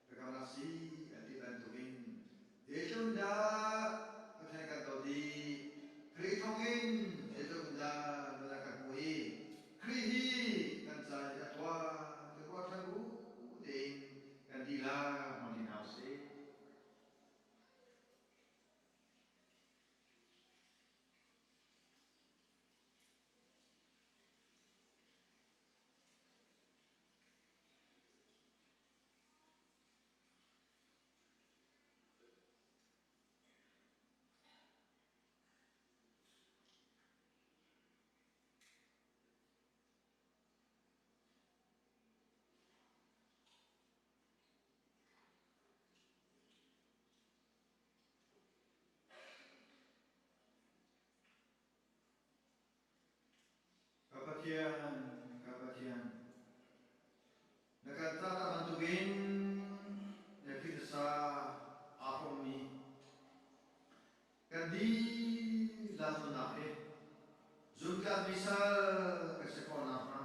biakamnak si a ti bantukin zeitluk dah Pathian kan dawt i Khrih thawngin zeitluk in dah nunnak kan hmuh i Khrih hi kan ca i a tuah ti ruah ṭhan bu tein kan dihlak hmang ṭi hna usih. Ka Pathian, ka Pathian, na kan caah bantukin na thilsa aa hrawmmi kan dihlak nunnak hi zumtlakmi sal ka si khawh nakhnga,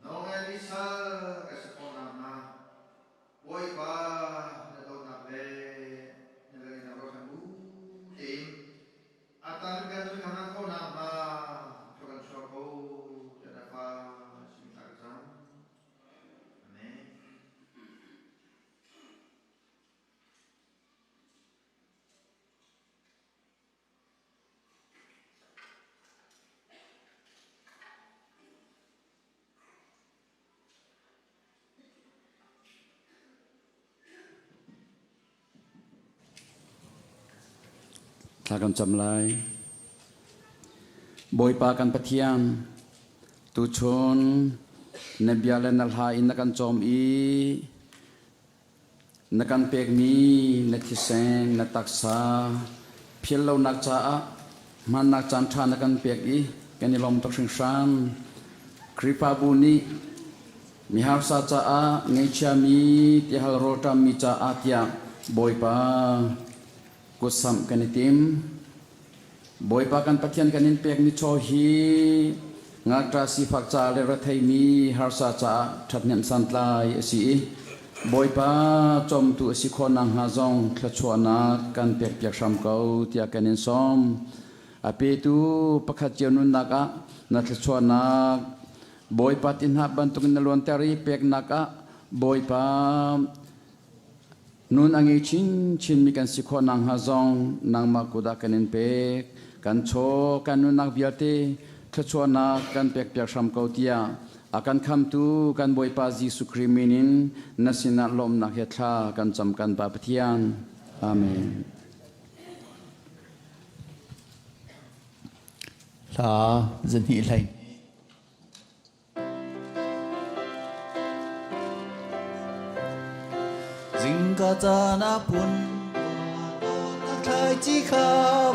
nawlngaimi sal ka si khawh nakhnga, Bawipa na dawtnak le na velngeihnak ruahchan bu tein a tan kan nun kha hman khawh nakhnga thua kan chuah ko tiah na fa sin thla ka cam. Amen. Thla kan cam lai. Bawipa kan Pathian, tuchun na bia le na hla in na kan cawm i na kan pekmi na thisen, na taksa phil lonak caah hmannak caan ṭha na kan pek i kan i lawm tuk hringhran. Khrihfabu nih Miharsa caah ngeichiami tihal rawlṭammi caah tiah Bawipa kutsamh kan i tim. Bawipa kan Pathian kan in pekmi chaw hi ngakṭah sifak ca le retheimi harsa caah ṭhathnem santlai a si i Bawipa cawmtu a si khawh nakhnga zong thluachuahnak kan pekpiak hram ko tiah kan in sawm. A petu pakhat cio nunnak ah na thluachuahnak Bawipa ti hna bantukin na luanter i peknak ah Bawipa nun a ngei chinchinmi kan si khawh nakhnga zong nangmah kut ah kan in pek. Kan chaw kan nunnak vialte thluachuahnak kan pekpiak hram ko tiah a kan khamtu kan Bawipa Jesuh Khrih min in na sinah lawmhnak he thla kan cam kan Pa Pathian. Amen. Hla zahnih hlei. Zingka caan ah phun thlaici kha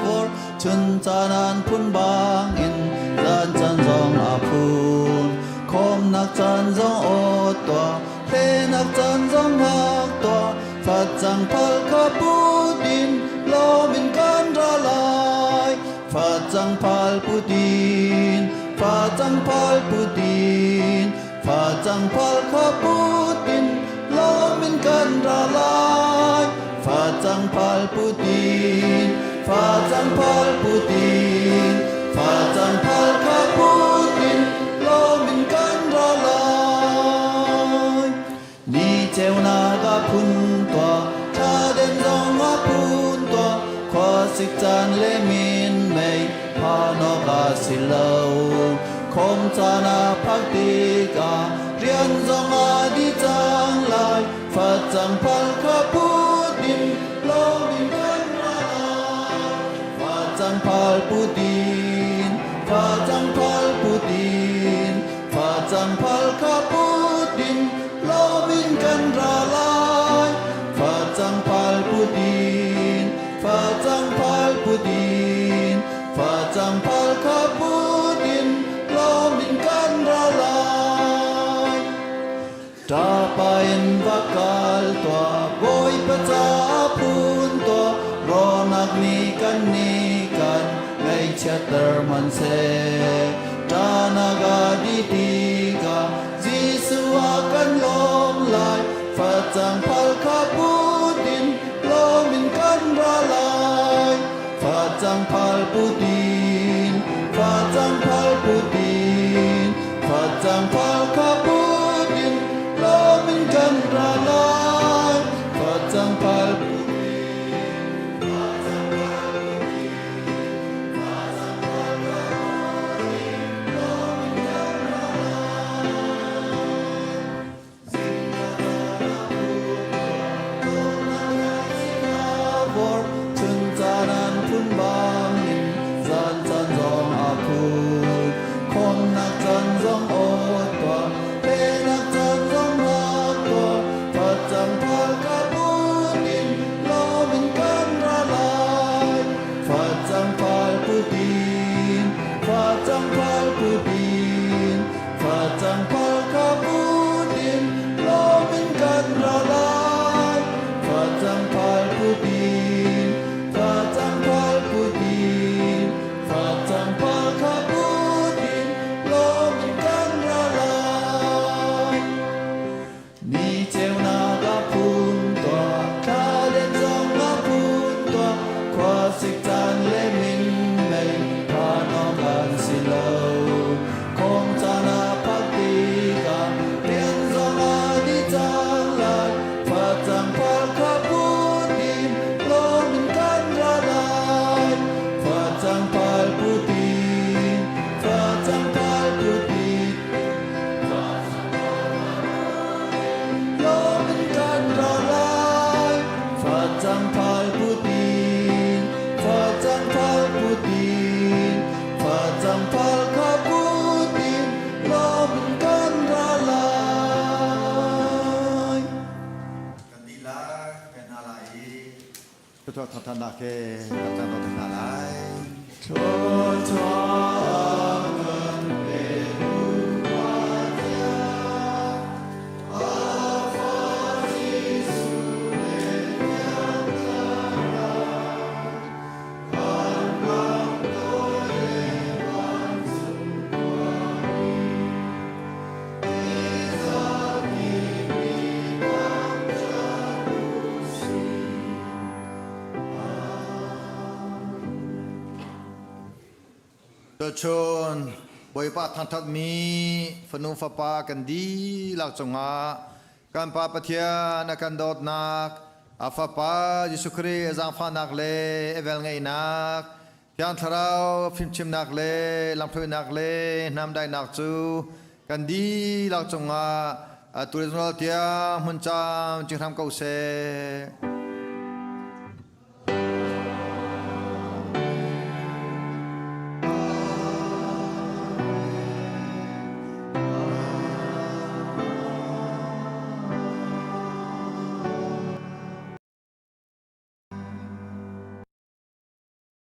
vor chun caan an phun bangin zan caan zong a phun khawmnak caan zong aw tuah hlenak caan zong hak tuah facang phal kha putin lawm in kan ra lai Facang phal putin, facang phal putin, facang phal kha putin, lawm in kan ra lai. Facang phal putin, facang phal putin, Facang phal kha put in lawm in kan ra lai. Ni ceunak a phun tuah, thla-den zong a phun tuah, khuasik caan le minmei phan awk a si lo. Khom caan a phak tikah rian zong a dih cang lai, facang phal kha put in lawm in kan ra lai. Facang phal put in, facang phal put in, Facang phal kha put in lawm in kan ra lai. Facang phal put in, facang phal put in, facang phal kha put in lawm in kan ra lai. Ṭapa in va kal tuah, Bawipa ca phun tuah, rawnak nih kan ni kan ngaihchiatter hmanhseh. Ṭanak a dih tikah Jesuh a kan lawm lai, facang phal kha put in lawm in kan ra lai. Facang phal put in, facang phal put in, facang phal kha put in, lawm in kan ra lai. Facang phal put in, facang phal put in, facang phal kha put in, lawm in kan ra lai. Chun bangin zan caan zong a phun khawmnak caan zong aw tuah hlenak caan zong rak tuah facang phal ka put in lawm in kan ra lai facang phal putin facang phal putin Facang phal kha put in lawm in kan ra lai. Facang phal put in, facang phal put in, facang phal kha put in lawm in kan ra lai. Ni ceunak a phun tuah, thla-den zong a phun tuah, khuasik caan le minmei phan awk an si lo. Khong caan a phak tikah rian zong a dih cang lai, facang phal kha put in lawm in kan ra lai. Facang phal put in, facang phal put in, Lawm in kan ra lai, facang phal putin, facang phal putin, facang phal kha putin, lawm in kan ra lai. Kan dihlak kan hna lai i Thluachuah thawngthanhnak he kan caan dawt hna lai. Thluachuah kan pe Pathian, a fa Jesuh le Thiang Thlarau, kan ram dawi le vancung khuami, Tizaki mi thangṭhat u sih. Tuchun Bawipa thangṭhatmi fanu fapa kan dihlak cungah kan Pa Pathian a kan dawtnak, a Fapa Jesuh Khrih a zaangfahnak le a velngeihnak, Thiang Thlarau fimchimnak le lamhruainak le hnamdainak cu kan dihlak cungah atu le zungzal tiang hmun camcin hram ko seh.